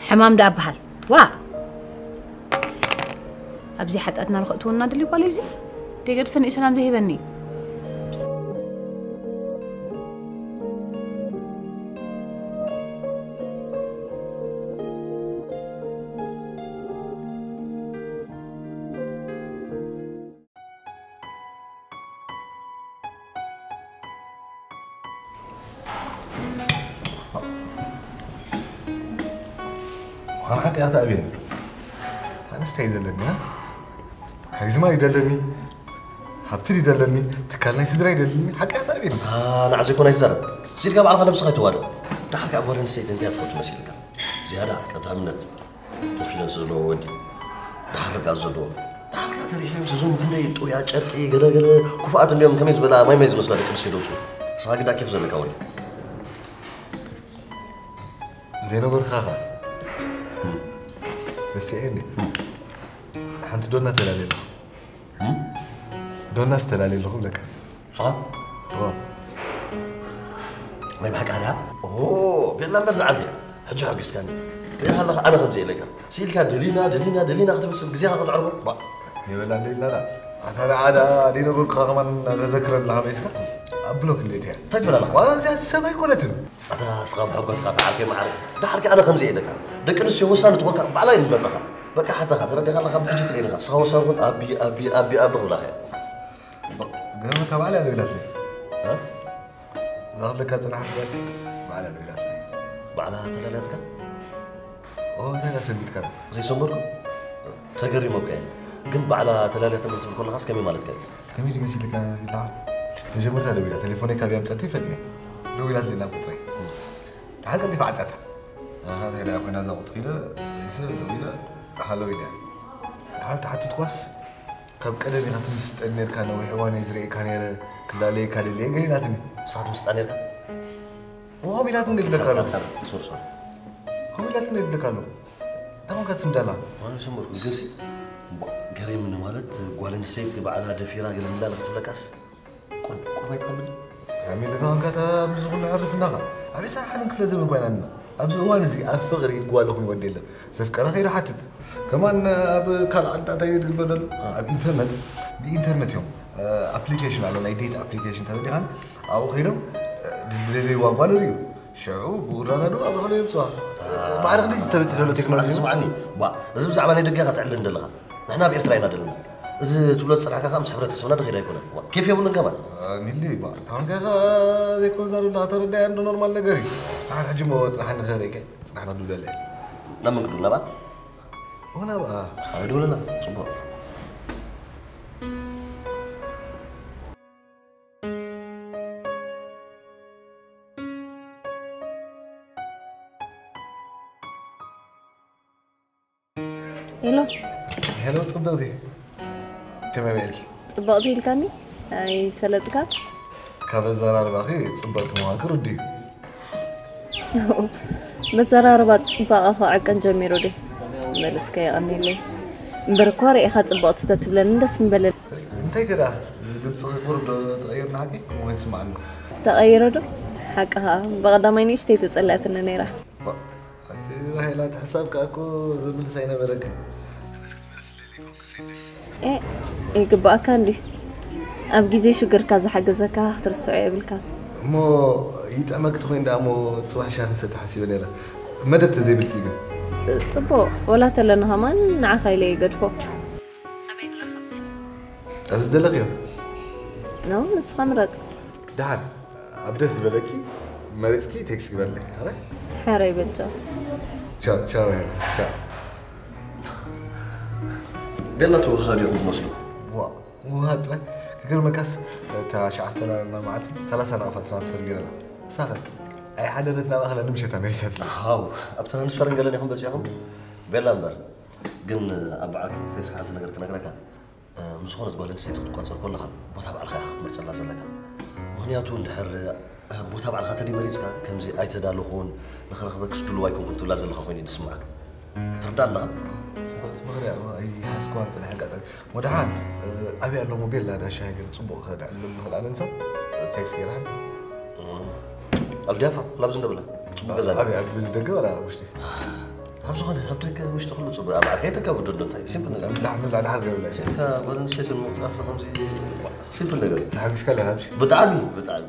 ሕማም ደኣ በሃል። ዋ። ኣብዚ ሓጢኣትና ንኸእትወና ድልዩ ጓል እዚ። ደይገድፈኒ እዩ ሰላም ዘይህበኒ። ዋና ሓቂ ኣታ ኣቤል። ኣነስታይ ዘለኒ፣ አ? ካሪዝማ ይደለኒ፣ ሃብቲ ይደለኒ፣ ትካል ናይ ስድራ ይደለኒ፣ ሓቂ ኣታ ኣቤል። ኣታ ንዓዚ እኮ ናይ ዝዛረብ። ስኢልካ ባዕልኻ ነብስኻ ይትዋደቕ። ደሓር ከኣ ጓል ኣንስተይቲ እንታይ ትፈቱ መሲልካ? ዝያዳ ቀዳምነት ኮንፊደንስ ዘለዎ ወዲ፣ ደሓር ርግኣት ዘለዎ። ደሓር ከኣ ተሪፈ ምስ እዞም ክንደይ ጥውያ ጨርቂ፣ ገለገለ፣ ክፉኣት እንዲዮም ከመይ ዝበላ ማይ ማይ ዝመስላ ደቂ ኣንስትዮ ደውፅኡ። ንስኻ ግዳ ኬፍ ዘለካ ወዲ። ዘይነገርካኻ። ደስ ይኤኒ። ሓንቲ ዶና ተላልየ ኣለኹ። ዶና ዝተላልየ ኣለኹ ብለካ። ንስኻ? እዎ። ናይ ብሓቂ ኣድሃ? ኦ፣ ቤላ እምበር ዝዓል እያ። ሕጂ ሓጒስካኒ። ርኢኻ ኣለኻ፣ ኣነ ከምዚ ኢለካ። ስኢልካ ደሊና፣ ደሊና፣ ደሊና ክትብል ስብ ግዜኻ ከተዕርቦ? ባ፣ የበላ ደሊና ዳ። ኣታ ንዓ ዳ፣ ደይነገርኩኻ ከማን ተዘክረኒ ኣለኻ መይስካ? ኣብ ብሎክ እንዴት እያ? እንታይ ትብል ኣለኻ? ዋላ እዚኣ ሰብ ኣይኮነትን። ኣታ እስኻ ብሐጎስካ ተዓርከ መዓረ። ደሓር ከኣ ኣነ ከምዚ ኢለካ። ደቂ ኣንስትዮ ወሳኒ ትኾንካ ባዕላ እየን ዝመጻኻ። በቃ ሓታኻ ተረዲኻ ኣለኻ ብሕጂ ትርእየንኻ። እስኻ ወሳኒ ኩን ኣቢ፣ ኣቢ፣ ኣቢ፣ ኣቢ ክብላኻ እየን። ገርመካ ባዕላ እያ ደዊላትለይ። እ? እዛ ክብለካ ጽናሓት ጓል ባዕላ እያ ደዊላትለይ። ባዕላ ተላልያትካ? ኦ፣ እንታይ ኢላ ሰንቢትካ? ዘይሰንበድኩ? ተገሪመ እኮ እየ። ግን ባዕላ ተላልያትኒ ክትብል ከለኻስ ከመይ ማለትካ እዩ? ከመይ ድዩ መሲልካ? ኢላ መጀመርታ ደዊላ፣ ቴሌፎነይ ካበይ ኣምጸተይ ይፈልጥ እየ። ደዊላትለይ ናብ ቁጽረይ። ደሓር ቀልጢፋ ዓጸታ። ኣታ እንታይ ደኣ ኮይና እዛ ቁጽሪ ኢለ፣ ሪሰ ደዊለ፣ ሃሎ ኢለ። ደሓር ተሓትትኳስ፣ ካብ ቀደም ኢኻ ትምስጠኒ ነርካ፣ ነዊሕ እዋን እየ ዝርእየካ ነይረ፣ ክላለየካ ደልየ ገለ ኢላትኒ። ንስኻ ትምስጣ ነርካ? እዎ፣ ከምኡ ኢላትኒ ድብለካ ኣለኹ። ሶሪ፣ ሶሪ። ከምኡ ኢላትኒ ድብለካ ኣለኹ። እንታይ ኮንካ ትስምዳ ኣለኻ? ኣነ ሰመርኩ፣ ግንሲ፣ ቧ፣ ገሪምኒ ማለት፣ ጓል ኣንስተይቲ ባዕላ ደፊራ ገለ ምላለ ክትብለካስ፣ ቁርብ፣ ቁርብ ኣይትኸብድን? ካሚል፣ እታ ኮንካ እታ ኣብዚ ኩሉ ሕርፍ እንዳኻ። ኣበይ ሰራሕን ክፍለ ዘመን ኮይና ኣለና? ኣብዚ እዋን እዚ ኣብ ፍቕሪ ጓል ይኹን ወዲ የለን። ዘፍቀረ ከይዱ ሓትት። ከማን ኣብ ካልእ ዓዲ እንታይ እዩ ዝግበር ዘሎ? ኣብ ኢንተርነት፣ ብኢንተርነት እዮም፣ እ፣ ኣፕሊኬሽን ኣሎ፣ ናይ ዴት ኣፕሊኬሽን ተረዲኻን፣ ኣብኡ ከይዶም፣ እ፣ ዝደለይዋ ጓል ይርእዩ። ሽዑ ብኡራና ዶ ኣብ ኣኽሎ የምጽዋ። ማዕረ ክንደይ ዝተበጽሕ ዘሎ ቴክኖሎጂ። ስምዓኒ፣ ስምዓኒ። ባ፣ እዚ ብዛዕባ ናይ ደገ ኢኻ ትዕልል ዘለኻ። ንሕና ኣብ ኤርትራ ኢና ዘለና። እዚ ትብሎ ዝጸናሕካ ከኣ ምስ ሕብረተሰብና ዝኸይድ ኣይኮነን። ዋ፣ ኬፍ የብሉን ከማን። አ፣ ሚሊ፣ ባ፣ ታንካ ኢኻ ዘይኮን ዛሩ ኣለኻ፣ ተረዳያ እንዶ ኖርማል ነገር እዩ። ንሓን ሕጂ እሞ ጽናሕኒ ክርእየካ፣ ጽናሕና ዱለለ። ናብ መን ክዱላ ባ? ሆና ባ። ኣይ፣ ዱለላ፣ ጽቡቕ። ሄሎ። ሄሎ፣ ጽብቕቲ። ከመይ ውዒልኪ? ጽብቕቲ ኢልካኒ? ኣይሰለጥካ? ካብ ኣዘራርባኺ ጽብቕቲ ምዃንኪ ርዱእ እዩ። መዘራረባ ጽባቐ ክዕቀን ጀሚሩ ድዩ? በል እስከ የቐንየለይ። እምበር እኳ ርኢኻ ጽብቕቲ ተትብለኒ ደስ ምበለኒ። እንታይ ገዳ ድምፅኺ ቁሩብ ዶ ተቐይርና ሓቂ ከምኡ ይስማዓኒ። ተቐይሩ ዶ? ሓቅኻ፣ ብቐዳማይ ንእሽተይ ተጸሊኣትኒ ነይራ። ዋ፣ ኣቲ ራሄላ፣ እቲ ሓሳብ ከኣ እኮ ዝምልስ ኣይነበረክን። ኣነስ ክትመልስለይ ዘይኮንኩ ሰይለይ። ኤ፣ ይግባኣካ እንዲ። ኣብ ግዜ ሽግርካ ዝሓገዘካ ክትርስዖ የብልካ። እሞ ይጥዕመኪ ተኾይኑ ደኣ እሞ ጽባሕ ሻሂ ክንሰቲ ሓሲበ ነይረ። መደብ ተዘይብልኪ ግን? ጽቡቕ፣ ወላ ተለና ከማን ንዓኻ ኢለ ይገድፎ። ኣበይ ንረኽብ? ኣብዚ ዘለኽዮ? ኖ፣ ንስኻ ምረጽ። ደሓን፣ ኣብ ደስ ዝበለኪ መሪጽኪ ቴክስት ግበርለይ። ኣረ? ሕራይ በል፣ ቻው። ቻው፣ ቻው፣ ራሄላ፣ ቻው። ቤላ ትወሃድ እዮም ዝመስሉ። ዋ፣ ምውሃድ ጥራይ። ክገርመካስ፣ እታ ሸዓ ዝተላለና መዓልቲ ሰላሳ ናቕፋ ትራንስፈር ገይረላ። ንሳኸ? ኣይሓደረት ናብ ኣኽላ ንምሸታ መሊሳትላ። ሃው፣ ኣብ ትራንስፈርን ገለን ኢኹም በጺሕኩም? ቤላ እምበር። ግን ኣብ በዓል ቴክስት ሓንቲ ነገር ክነግረካ። እ፣ ምስ ዝኾነት ጓል ኣንስተይቲ ክትቋጸር ከለኻ፣ ቦታ ባዕልኻ ኢኻ ክትመርጸላ ዘለካ። ምኽንያቱ፣ እንድሕር፣ እ፣ ቦታ ባዕልኻ ተደይመሪጽካ፣ ከምዚ ኣይተዳለኹን፣ ንኽረኽበክስ ድሉው ኣይኮንኩን ትብላ ዘለኻ ኮይኑ እዩ ዝስምዓካ። ትርዳእ ኣለኻ? ጽብቕቲ ምኽሪ እያ፣ ኣይሓዝኩዋን ጽንሕ ኣጋጣሚ። እሞ ደሓን፣ እ፣ ኣበይ ኣሎ ሞቤል ላዳ ሻሂ ገለ ጽቡቕ ክኸዳ፣ ንኽእል ኣነ ንሳ፣ እ፣ ቴክስት ገይራ። ኣልዲያፋ፣ ላብዚ እንደብላ። ጽቡቕ ገዛ። ኣበይ፣ ኣብ ደገ ወላ ኣብ ውሽጢ? ኣብ ዝኾነ፣ ኣብ ደገ ውሽጢ ኩሉ ጽቡቕ። ኣብ ዓድ ከይተካ ብዶ እንዶ እንታይ? ሲምፕል ነገር። ላሕ ንብላ፣ ደሓር ገለ ብላ። እታ ጓል ኣንስተይቲ ንምቕጻር ከምዚ ሲምፕል ነገር። ተሓጒስካ ኣለኻ ኣብዚ? ብጣዕሚ፣ ብጣዕሚ።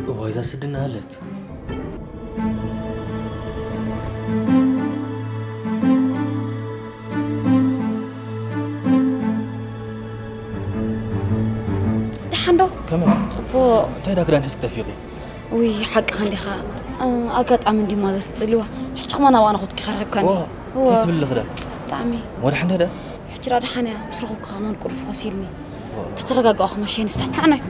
እዋይ፣ እዛ ስድና ሃለት። ደሓን ዶ? ከመይ? ጽቡቕ። እንታይ ዳ ክዳን ሒዝኪ ተፊኺ? ውይ፣ ሓቅኻ እንዲኻ። እ፣ ኣጋጣሚ እንዲ ማዘር ትጽልዋ። ሕጂ ኸማን ናብኣ ናኹትኪ ኸረኽብካኒ። ዋ፣ እወ። እንታይ ትብሊ ኣለኺ ዳ? ብጣዕሚ። ወደ ሓንዳ ዳ? ሕጂ ዳ ደሓን እያ። ምስ ረኸብኩ ኸማን ቁሩብ ፈኾስ ኢልኒ። ዋ። ተተረጋጋእኹ መሸ ንስተ። ንዓናይ።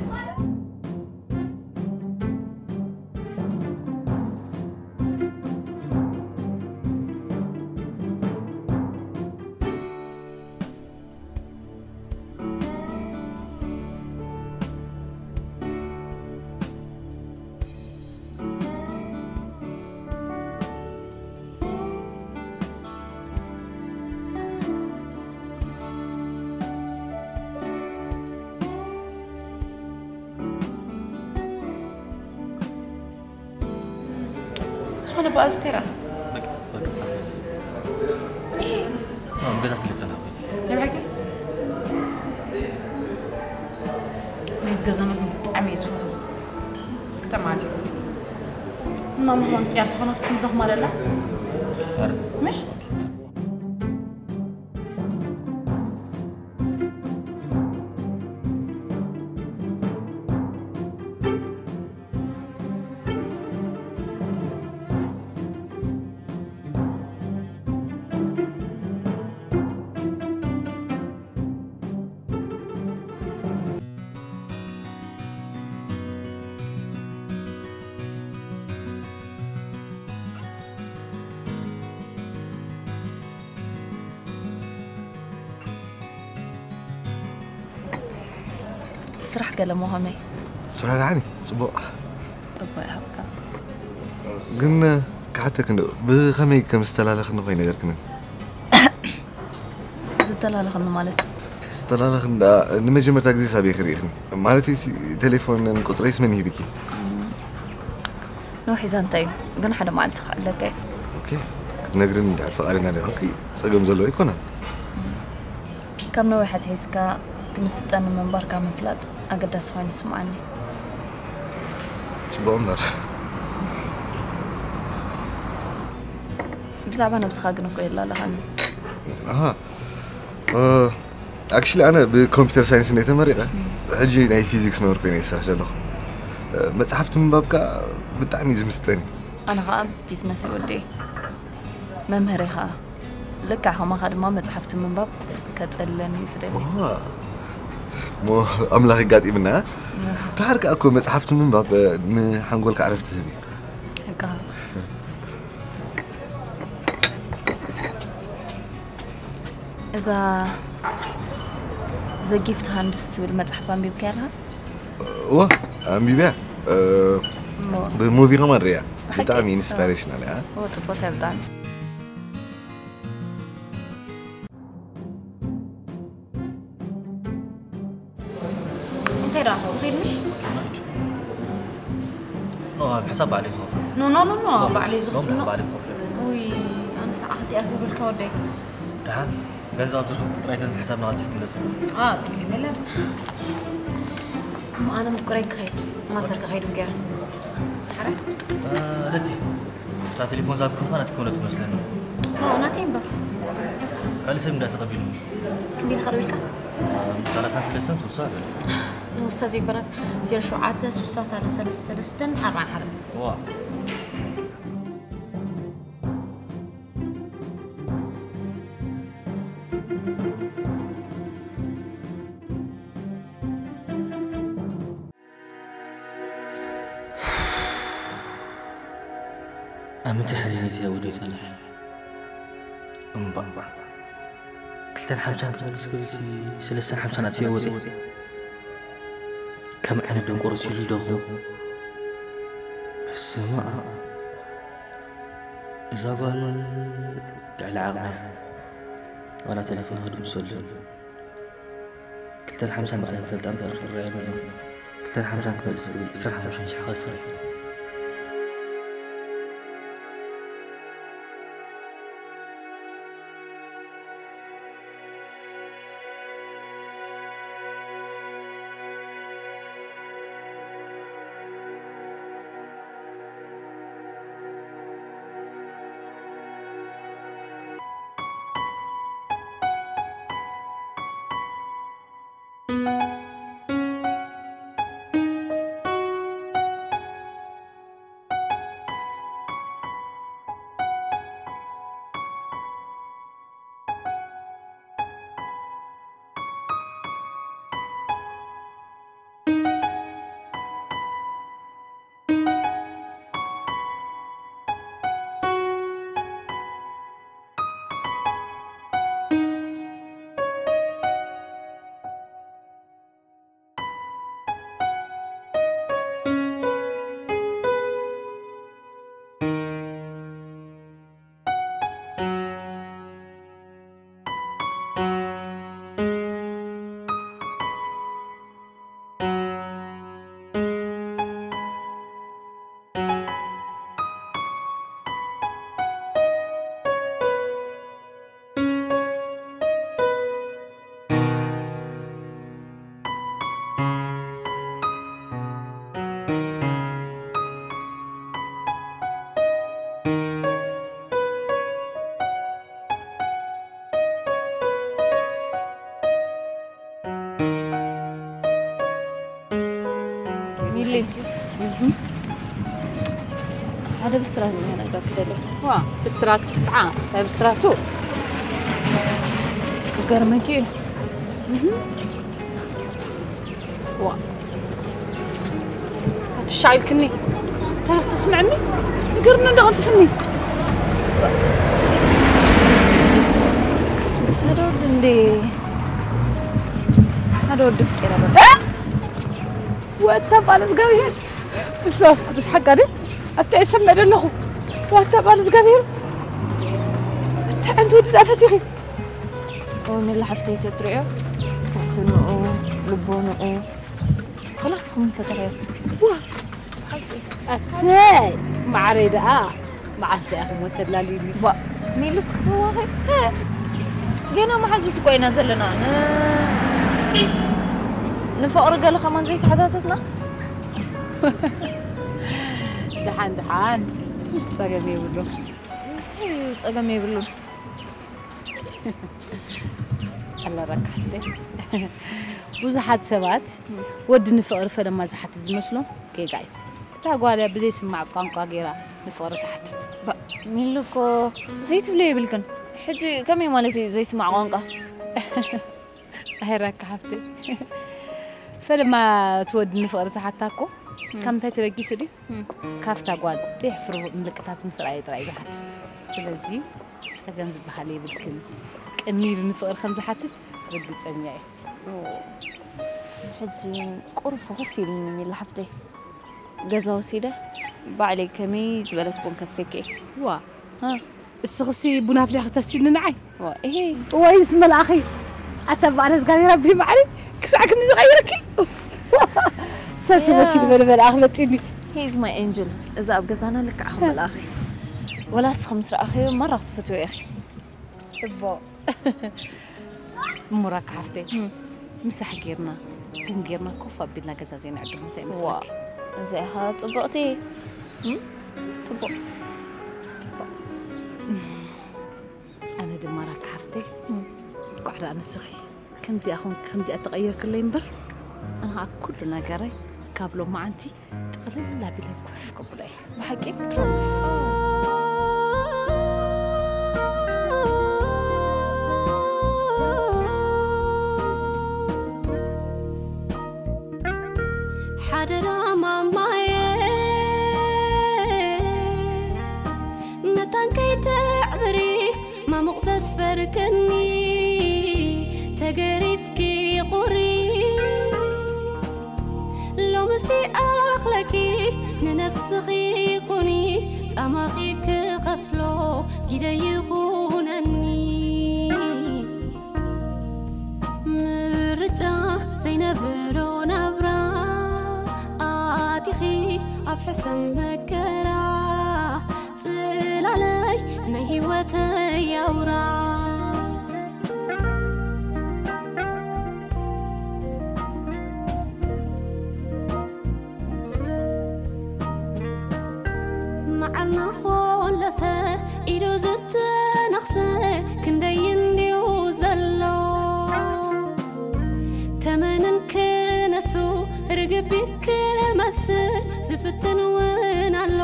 ዝኾነ ብኣዚ ተራ። በቃ፣ በቃ። እ፣ ገዛ ስለ ዝጸናሕኩ። ናይ ብሓቂ? ናይዚ ገዛ ምግቢ ብጣዕሚ እየ ዝፈትዎ። ክተማቲ። እማ ምዃን ቅያር ዝኾነ እስኪ ምዞኽ ማለላ። ኣረ። ምሽ? ስራሕ ገለ እሞ ከመይ? ስራሕ ደሓን እዩ፣ ጽቡቕ። ጽቡቕ ይሃብካ። ግን ክሓተክ እንዶ፣ ብኸመይ ከም ዝተላለኽኒ ኾይነገርክንን? ዝተላለኽኒ ማለት? ዝተላለኽኒ ደኣ ንመጀመርታ ግዜ ሳብ እየ ክርእኽኒ። ማለተይ ሲ፣ ቴሌፎንን ቁጽረይስ መን ሂብኪ? ነዊሕ ዛንታ እዩ፣ ግን ሓደ መዓልቲ ክዕለካ እዩ። ኦኬ፣ ክትነግርኒ እንድሕር ፈቓደኛ ደኣ ኮንኪ ጸገም ዘለዎ ኣይኮነን። ካብ ነዊሕ ኣትሒዝካ ትምስጠኒ ምንባርካ ምፍላጥ ኣገዳሲ ኮይኑ ይስምዓኒ። ጽቡቕ እምበር። ብዛዕባ ነብስኻ ግን እኮ የላለኻኒ። ኣሃ። እ፣ ኣክሽሊ ኣነ ብኮምፒውተር ሳይንስ እንደ ተመሪቐ፣ ሕጂ ናይ ፊዚክስ መምህር ኮይነ ይሰርሕ ዘለኹ። እ፣ መጽሓፍቲ ምንባብ ከኣ ብጣዕሚ እዩ ዝምስጠኒ። ኣነ ኸኣ ቢዝነስ ይወዲ። መምህር ኢኻ። ልክዕ ከማኻ ድማ መጽሓፍቲ ምንባብ ከጸልለኒ እዩ ዝደሊ። ዋ፣ እሞ ኣምላኽ ይጋጢምና። ድሓር ከኣ እኮ መጽሓፍቲ ምንባብ፣ እ፣ ንሓንጎልካ ዕረፍቲ ትህብ እዩ። ሕቃ። እዛ ዘ ጊፍት ሃንድስ ትብል መጽሓፍ ኣንቢብካያ ኣለኻ? እወ፣ ኣንቢብያ። እሞ ብሙቪ ከማን ሪያ። ብሓቂ? ብጣዕሚ ኢንስፓይሬሽናል እያ። እወ ጽቡቅ እያ ብጣዕሚ። እንታይ ደኣ ንኸይድ ምሽ? ኖ ኣብ ሕሳብ ባዕለይ ዝኸፍሎ። ኖ ኖ ኖ ኖ ባዕለይ ሎም ዝኽፍሎ። ባዕለይ ክኸፍሎ። ውይ ኣነስ ንዓኻ እያ ክብልካ ወደይ። ደሓን ገንዘብ ኣብ ዝረኸብኩ ጥራይ ተንዚ ሕሳብና ቀልጢፍ ክምለስ። አ ጥሩ ይበለ። እሞ ኣነ ምቁረይ ክኸይድ ማዘር ክኸይድ ገያ። ሓረ ለቲ እታ ቴሌፎን ዛብ ክንኳን ኣትኪ ወለ ትመስለኒ። ኖ ናተይ እምበር። ካልእ ሰብ እንዳ ተቐቢሉ። ክንደይ ተኸደልካ? ሰላሳን ሰለስተን ስልሳ ገለ። ንውሳ ዘይኮነት ዜሮ ሸውዓተ ስሳ ሰላሳ ሰለስተን ኣርባዓን ሓደ። ዋ ኣምንቲ ሕሊነተይ ኣብ ወደይ ጸንሐ። እምባእ። ክልተን ሓምሳን ክዳልስ ክብልሲ ሰለስተን ሓምሳን ኣጥፊኦ ወፂ። ከም ዓይነት ደንቆሮ ሲሉ ደኹ። በስመ ኣብ። እዛ ጓል ልዕሊ ዓቕመያ። ዋላ ቴሌፎን ክድምሰሉ። ክልተን ሓምሳን ብጣዕሚ ፈልጣ እምበር ይረኣየኒ ኣሎ። ክልተን ሓምሳን ክመልስ ክብል ዕስራን ሓሙሽተን ሽሕ ከስር። ሚሊ ሓደ ብስራት ነው ነግረክ ደለ ዋ ብስራት ክትዓ እንታይ ብስራቱ ክገርመኪ ዋ ኣትሻልክኒ ታሪክ ትስምዕኒ ንገርኒ እንደ ቀልጥፍኒ ሓደ ወዲ እንዴ ሓደ ወዲ ፍቂረ በቃ ወታ ባል እግዚኣብሔር መንፈስ ቅዱስ ሓጋደ ኣታ ይሰምዕ ደለኹ ወታ ባል እግዚኣብሔር እንታይ ዓይነት ወዲ ዳፈቲኺ ወይ ሚላ ሓፍተይ ተትሪኦ ትሕትንኡ ልቦንኡ ከላስ ትኸውን ፈተረዮ ዋ ኣሰይ ማዕረይ ደኣ መዓስ ደኣ ክሞ ተላሊኒ ሚሉስ ክትህዋኸ ገና መሓዙት እኮ ኢና ዘለና ንፍቕሪ ገለ ከማን ዘይተሓታተትና ደሓን ደሓን ስስ ጸገም የብሉ ጸገም የብሉን ኣለረካ ሓፍተይ ብዙሓት ሰባት ወዲ ንፍቕሪ ፈለማ ዝሓትት ዝመስሎም ጌጋ እዩ እታ ጓልያ ብዘይስማዕ ቋንቋ ገይራ ንፍቕሪ ትሓትት ሚሉ እኮ ዘይትብሎ የብልክን ሕጂ ከመይ ማለት እዩ ዘይስማዕ ቋንቋ ኣይራካ ሓፍተይ ፈለማ እቲ ወዲ ንፍቕሪ ዝሓታ እኮ ካብ ምንታይ ተበጊሱ ድዩ ካብታ ጓል ዘይሕፍሩ ምልክታት ምስ ረኣየ ጥራይ ዝሓትት ስለዚ ጸገም ዝበሃል የብልክን እኒ ኢሉ ንፍቕሪ ከም ዝሓትት ርግጸኛ እየ። ሕጂ ቁሩብ ፈኾስ ኢልኒ ሚላ ሓፍተይ። ገዛ ወሲደ ባዕለይ ከመይ ዝበለ ስፖን ከስተይከ እየ። ዋ፣ ሃ? እስኽሲ ቡን ኣፍሊኻ ክተስይኒ ንዓይ? ዋ፣ እሄ። ወይስ መልኣኺ? ኣታ በዓል እግዚኣብሔር ኣቢ ማዕሪ ክሳዕ ክንዲ ዝቐይረኪ? ሰቲ ያ። መሲሉ በለ መልኣኽ መጺኒ። He is my angel። እዚ ኣብ ገዛና ልክዕ ከም መልኣኺ። ወላ እስኺ ምስ ረኣኽዮ ማራ ክትፈትዎ ኢኺ። ጽቡቕ። እሞ ራካ ሓፍተይ፣ እም። ምሳሕ ጌርና፣ ቡን ጌርና፣ ኮፍ ኣቢልና ገዛ ዘይንዕድሞ እንታይ ዋ፣ ይመስለኪ? እዚኣ ኸኣ ጽብቕቲ። እም? ጽቡቕ። ጽቡቕ። ኣነ ድማ ራካ ሓፍተይ፣ እም። እንቋዕ ደኣ ንስኺ ከምዚኣ ኹን-፣ ከምዚኣ ተቐየርክለይ እምበር፣ ኣነ ኸኣ ኩሉ ነገረይ ካብ ሎማዓንቲ ጥቕልል ኣቢለ ኮፍ ከብሎ እየ። ብሓቂ? ፕሮሚስ። ሓደራ ማማየ፣ መታን ከይተዕብሪ፣ ማሙቕ ዘስፈርክኒ፣ ተገሪፍኪ ቁሪ። ሎምሲ ኣኽለኪ ንነፍስኺ ኩኒ፣ ጻማኺ ክኸፍሎ ግደ ይኹነኒ። ምርጫ ዘይነበሮ ናብራ ኣቲኺ ኣብ ሕሰም መከራ፣ ጽላለይ ናይ ህይወተይ ኣውራ። መዓርና ኾለሰ ኢዱ ዝተነኽሰ ክንደይ እንድዩ ዘሎ፣ ተመንን ክነሱ ርግቢት ክመስል ዝፍትን እውን ኣሎ።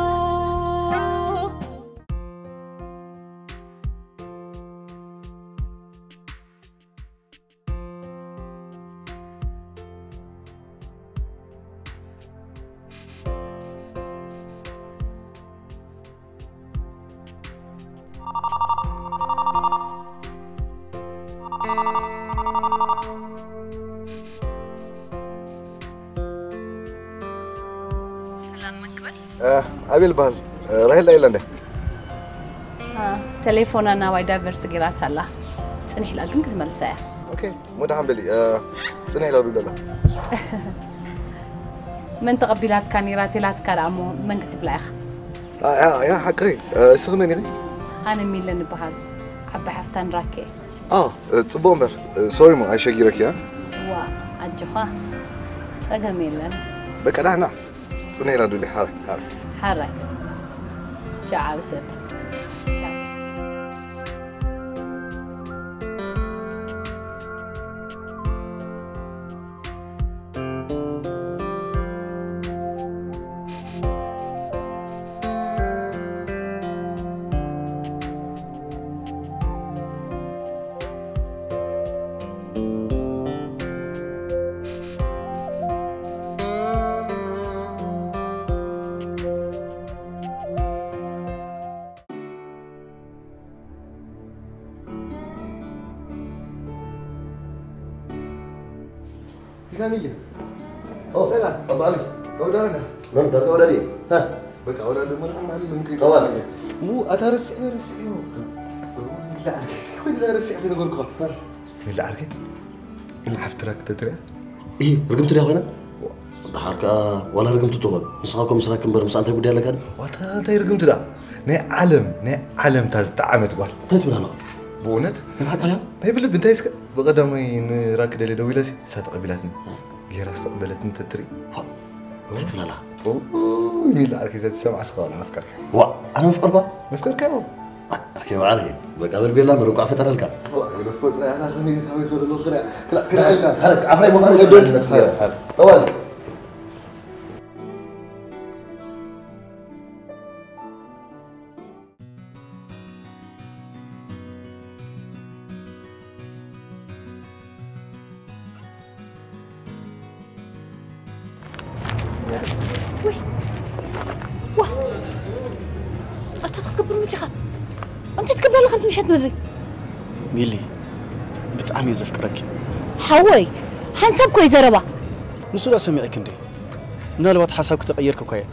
ሰላም መክበል። እ፣ ኣቤል በሃል። እ፣ ራሄል ዳኣ የላ እንደ? እ፣ ቴሌፎና ናባይ ዳይቨርት ጌራታ ኣላ። ጽኒሕ ኢላ ግን ክትመልሳ እያ። ኦኬ፣ እሞ ደሓን በሊ። እ፣ ጽኒሕ ኢላ ዶ ኣላ? መን ተቐቢላትካ ነይራ ተላትካ ደኣ እሞ መን ክትብላ ኢኻ? እ፣ ያ፣ ያ፣ ሓቀይ። እ፣ እስኺ መን ኢኺ? ኣነ ሚለን እበሃል። ዓባይ ሓፍታ ንራኬ። እ፣ ጽቡቕ እምበር፣ እ፣ ሶሪ እሞ ኣይሸጊረኪ፣ እ? ዋ፣ ኣጆኻ፣ ጸገም የለን። በቃ፣ ዳሕና ጽነ ኢላ ዱሊ፣ ሓራይ፣ ሓራይ። ሓራይ። ቻው፣ ዓቢ ሰብ። ቻው። ኢካ ሚሊ። ኦ፣ ሰላም። ኣባ ዓብይ። ኣውዳና። መን ዳርጋ ወዳዲ? ሃ? በቃ፣ ወዳዲ፣ ምን፣ ምን፣ ምን፣ ጠዋል። ሙ፣ ኣታ ረስዒ፣ ረስዒ። ሚሊ ዓርከይ፣ እስኪ ኮይን ረስዒ፣ ከይነገርኩኻ። ሃ? ሚሊ ዓርከይ፣ ሓፍቲ ራክ ተትሪኣ? ኢ፣ ርግምቲ ድያ ኮይና? ደሓር ከኣ ዋላ ርግምቲ ትኾን። ንስኻ እኮ ምስራክ እምበር ምስኣ እንታይ ጉዳይ ኣለካ ድዩ? ዋታ እንታይ ርግምቲ ደኣ? ናይ ዓለም፣ ናይ ዓለም እታ ዝጠዓመት ጓል። እንታይ ትብል ኣለኻ? ብእውነት? ናይ ብሓቂ ድያ? ናይ ብልቢ እንታይ እስከ? ብቐዳማይ ንራክ ደልየ ደዊለሲ፣ እሳ ተቐቢላትኒ። እ። ጌራ ዝተቐበለትኒ ተትርኢ። ዋ፣ እንታይ ትብል ኣለኻ? ኦይ፣ ሚሊ ዓርከይ፣ ተትሰምዓ እስኻ ዋላ መፍቀርካ። ዋ፣ ኣነ መፍቀርኳ? መፍቀርካ፣ ዋ። ኣርከይ መዓርከይ፣ በቃ በል ቤላ እምበር እንቋዕ ፈጠረልካ። ዋ፣ የለፎ ጥራይ ኣታ ከመይ የታዊ ከለሎ ክላ-፣ ክላ-፣ ክላ-፣ ክላ-፣ ሓረግ፣ ዓፍራይ ምዃኑ ሓረግ፣ ይስምዓኒ መጽእ። ሓረግ፣ ሓረግ። ጠዋል። ወይ፣ ዋ፣ ኣታ ክትገብር ምጭኻ? እንታይ ትገብር ኣለኻ? ምሻት ምድሪ። ሚሊ፣ ብጣዕሚ እየ ዘፍቅረኪ። ሓወይ፣ ሓንሳብ ኮይ ዘረባ። ንሱ ዳ ሰሚዕክ እንዴ? ምናልባት ሓሳብ ክተቀየርክ እኳ እየ።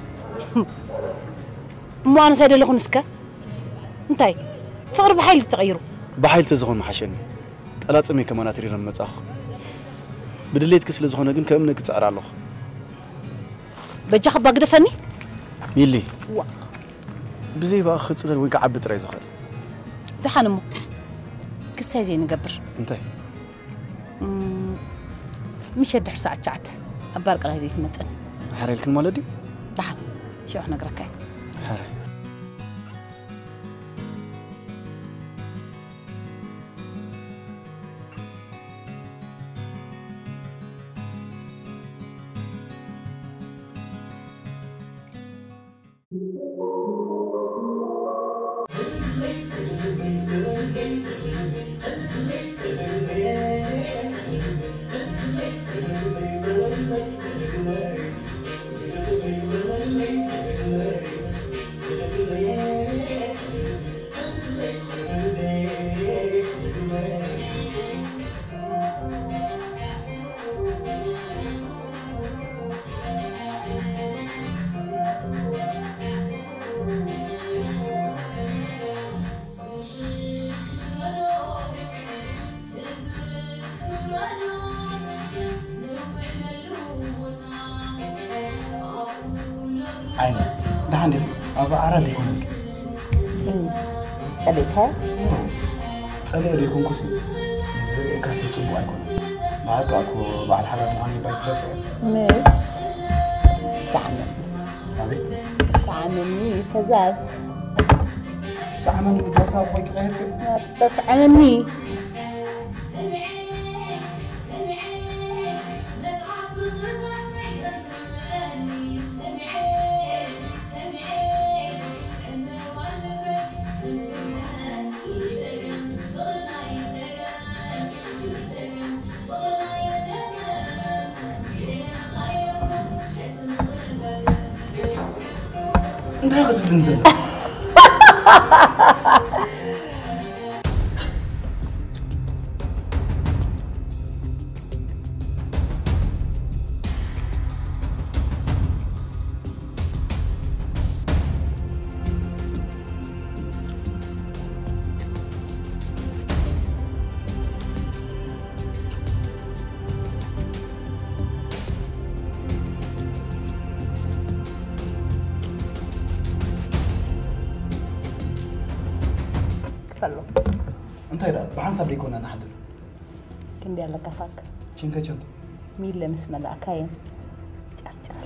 እሞ ኣነስ ኣይደለኹን እስከ እንታይ ፍቕሪ ብሓይሊ ተቐይሩ። ብሓይሊ ተዝኾን መሓሸኒ። ቀላጽመይ ከማና ትሪረ መጻኹ። ብድሌትኪ ስለ ዝኾነ ግን ከእምነኪ ክጽዕር ኣለኹ። በጃ ከባ ግደፈኒ። ሚሊ ዋ ብዘይ ባእኺ ክጽለል ወይ ክዓቢ ጥራይ ዝኽእል። ደሓን እሞ ክሳይ ዘይንገብር። እንታይ? ምሸት ድሕሪ ሰዓት ትሽዓተ ኣብ ባር ቀላይ ዘይትመጽን። ሓረልክን ማለት ድዩ? ደሓን ሽዑ ክነግረካ እየ። ሓረ ዓይነ ደሓን ዲኹ? ኣብ ዓራት ኣይኮነን። ጸሊእካ ጸሊኦ ዘይኮንኩስ ዝርእየካሲ ጽቡቕ ኣይኮነን። በሓቂ እኮ በዓል ሓዳር ምዃን ይባይ ትረስዕ። ምስ ሰዓመኒ ኣቤት ሰዓመኒ ፈዛዝ ሰዓመኒ ምባልካ ኣቦይ ክቐየር ተስዓመኒ እንታይ ክትብልኒ ዘሎ? ክፈሎ እንታይ ደኣ ብሓንሳብ ደይኮና ንሓድር ክንደይ ኣለካ ፋክ ችንከ ቸንቶ ሚለ ምስ መላእካየን ጨርጨር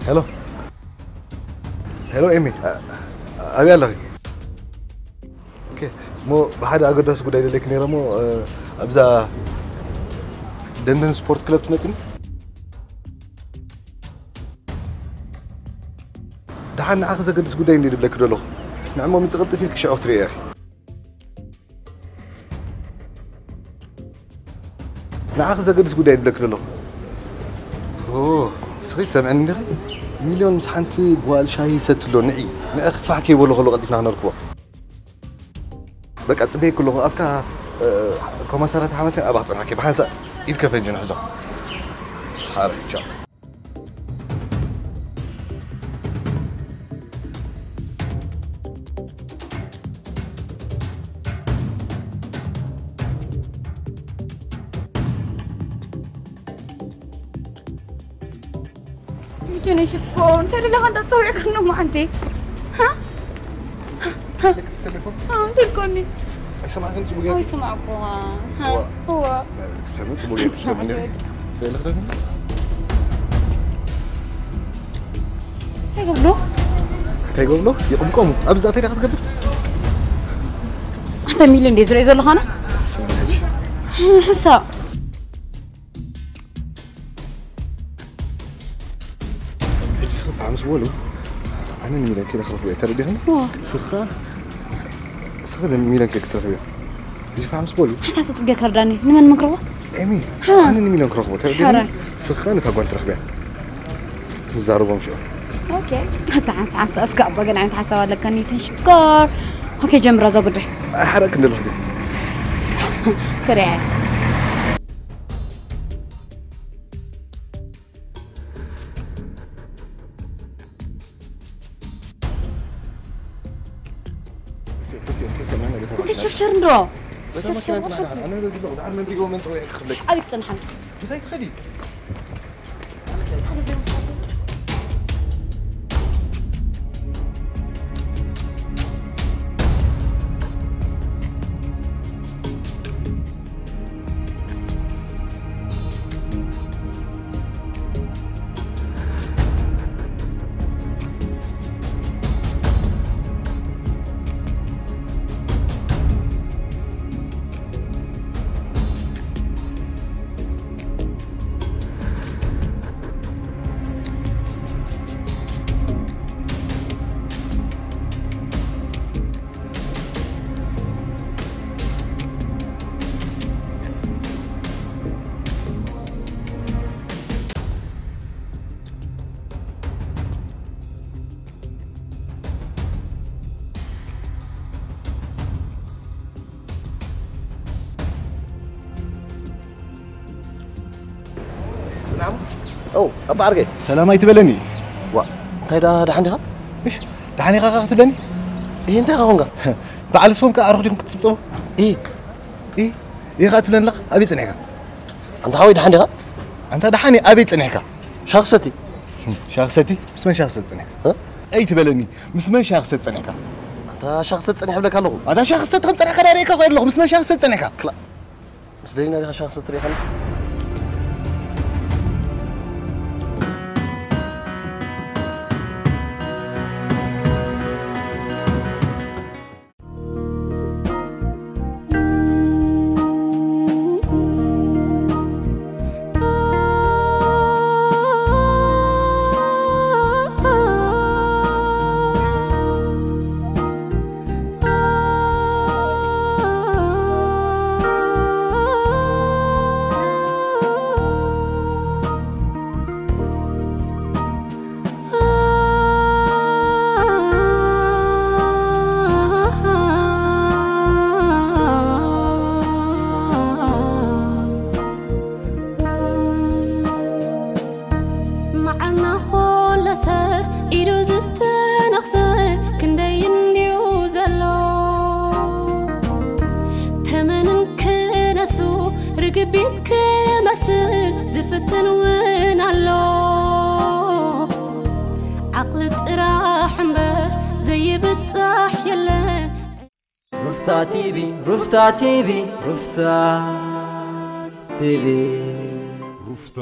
ሄሎ፣ ሄሎ ኤሚ፣ ኣ-፣ ኣበይ ኣለኺ? ኦኬ፣ እሞ ብሓደ ኣገዳሲ ጉዳይ ደለኪ ነይረ እሞ፣ እ፣ ኣብዛ ደንደን ስፖርት ክለብ ትመጽኒ? ደሓን ንዓኺ ዘገድስ ጉዳይ እንዲ ድብለኪ ደለኹ። ንዕሞ ምጽ ቅልጥፍ ኢልኪ ሽዑ ክትርእዮ ኢኺ። ንዓኺ ዘገድስ ጉዳይ ድብለኪ ደለኹ። ኦ፣ እስኺ ትሰምዕኒ እንዲኺ? ሚልዮን ምስ ሓንቲ ጓል ሻሂ ይሰቲ ኣሎ፣ ንዒ። ንዒ ክፋሕ ከይበሎ ከሎ ቀልጢፍና ክነርክቦ። በቃ፣ ጽበየኪ ኣለኹ። ኣብታ፣ እ፣ ኮማሳራት ሓማሴን ኣብኣ ክጸንሓኪ። ብሓንሳእ ኢድ ከፈንጂ ንሕዞ። ሓረ፣ ቻው። ሚቱኒ ሽኮር፣ እንታይ ደለኻ እንዳጸውዕካ ኣለኹ መዓንተይ? ሃ? ቴሌፎን? ሃ፣ እንታይ ኮኒ? ኣይሰማዕክን ጽቡቅ ጌርኪ? ኣይሰማዕኩኻ። ሃ? እዋ። እዋ። ክሰምዕ ጽቡቅ ጌርኪ ትሰምዕ ነይርኪ? ስለ ኢልክ ደግሞ? እንታይ ገብሎ? እንታይ ገብሎ? ይቕምቀሙ። ኣብዚ ኣተይ ዲኻ ትገብር? ኣንታ ሚሊ እንዴ ዝርኢ ዘለኻና? ስምዒ ሕጂ። ሕሳብ። ሕጂ ስኺ ፋሕ ምስ በሉ፣ ኣነ ንሚለን ከይደ ክረኽቦ እየ፣ ተረዲኽኒ? እዋ። ስኻ፣ ስኺ ንሚለን ከይ ክትረኽብዮ። ሕጂ ፋሕ ምስ በሉ። ሓሳብ ሰጥ ጌርካ ርዳኒ፣ ንመን ምንክረቦ? ኤሚ፣ ሃ። ኣነ ንሚለን ክረኽቦ፣ ተረዲኽኒ? ሓራይ። ስኻ ነታ ጓል ትረኽብያ። ንዛረቦም ሽዑ። ኦኬ። ኣታ ሓንሳ ሓንሳ እስከ ኣባ ግን ዓይነት ሓሳብ ኣለካ ኒውተን ሽኮር። ኦኬ፣ ጀምራ እዛ ጉዳይ። ኣይሓረቅን ዘለኹ ግን። ክሪኣ። ከይሰ-፣ ከይሰ-፣ ከይሰምዐና በታ እንተ ማኪና። ሽርሽር እንዶ። በታ ማኪና ሽርሽር እንጽናሕ ወርዶ። ደሓን። ኣነ በዚ ኣለኹ። ደሓን መን ሪእዎ መን ጸዊዐ ክኽብለኪ። ኣበይ ክጽንሓን? ምሳይ ትኸዲ። ኦ፣ ኣባ ዓርከይ። ሰላም ኣይትበለኒ። ዋ፣ እንታይ ደኣ ደሓን ዲኻ? እሽ፣ ደሓን ኢኻ ኸ ክትብለኒ? እህ፣ እንታይ ኸ ኾንካ? በዓል ሶም ከኣ ኣርኹ ዲኹም ክትጽብጸቡ? እህ። እህ፣ እህ ኸኣ ትብለኒ ኣለኻ? ኣበይ ጸኒሕካ? ኣንታ ሓወይ ደሓን ዲኻ? ኣንታ ደሓን እየ፣ ኣበይ ጸኒሕካ? ሻሂ ክሰቲ። ሻሂ ክሰቲ? ምስ መን ሻሂ ክሰቲ ጸኒሕካ? እ? ኣይትበለኒ፣ ምስ መን ሻሂ ክሰቲ ጸኒሕካ? ኣንታ ሻሂ ክሰቲ ጸኒሐ እብለካ ኣለኹ። ኣንታ ሻሂ ክሰቲ ከም ጸኒሕካ ዳኣ ርኤካ እኮ የለኹ፣ ምስ መን ሻሂ ክሰቲ ጸኒሕካ? ክላ-፣ ምስ ደሊና ዲኻ ሻሂ ክትሰቲ ርኢኻኒ? መዓልና ኾለሰ ኢዱ ዝተነኽሰ ክንደይ እንድዩ ዘሎ። ተመንን ክነሱ ርግቢት ክመስል ዝፍትን እውን ኣሎ። ዓቕሊ ጥራሕ እምበር ዘይብጻሕ የለን። ሩፍታ ቲቪ፣ ሩፍታ ቲቪ፣ ሩፍታ ቲቪ። ሩፍታ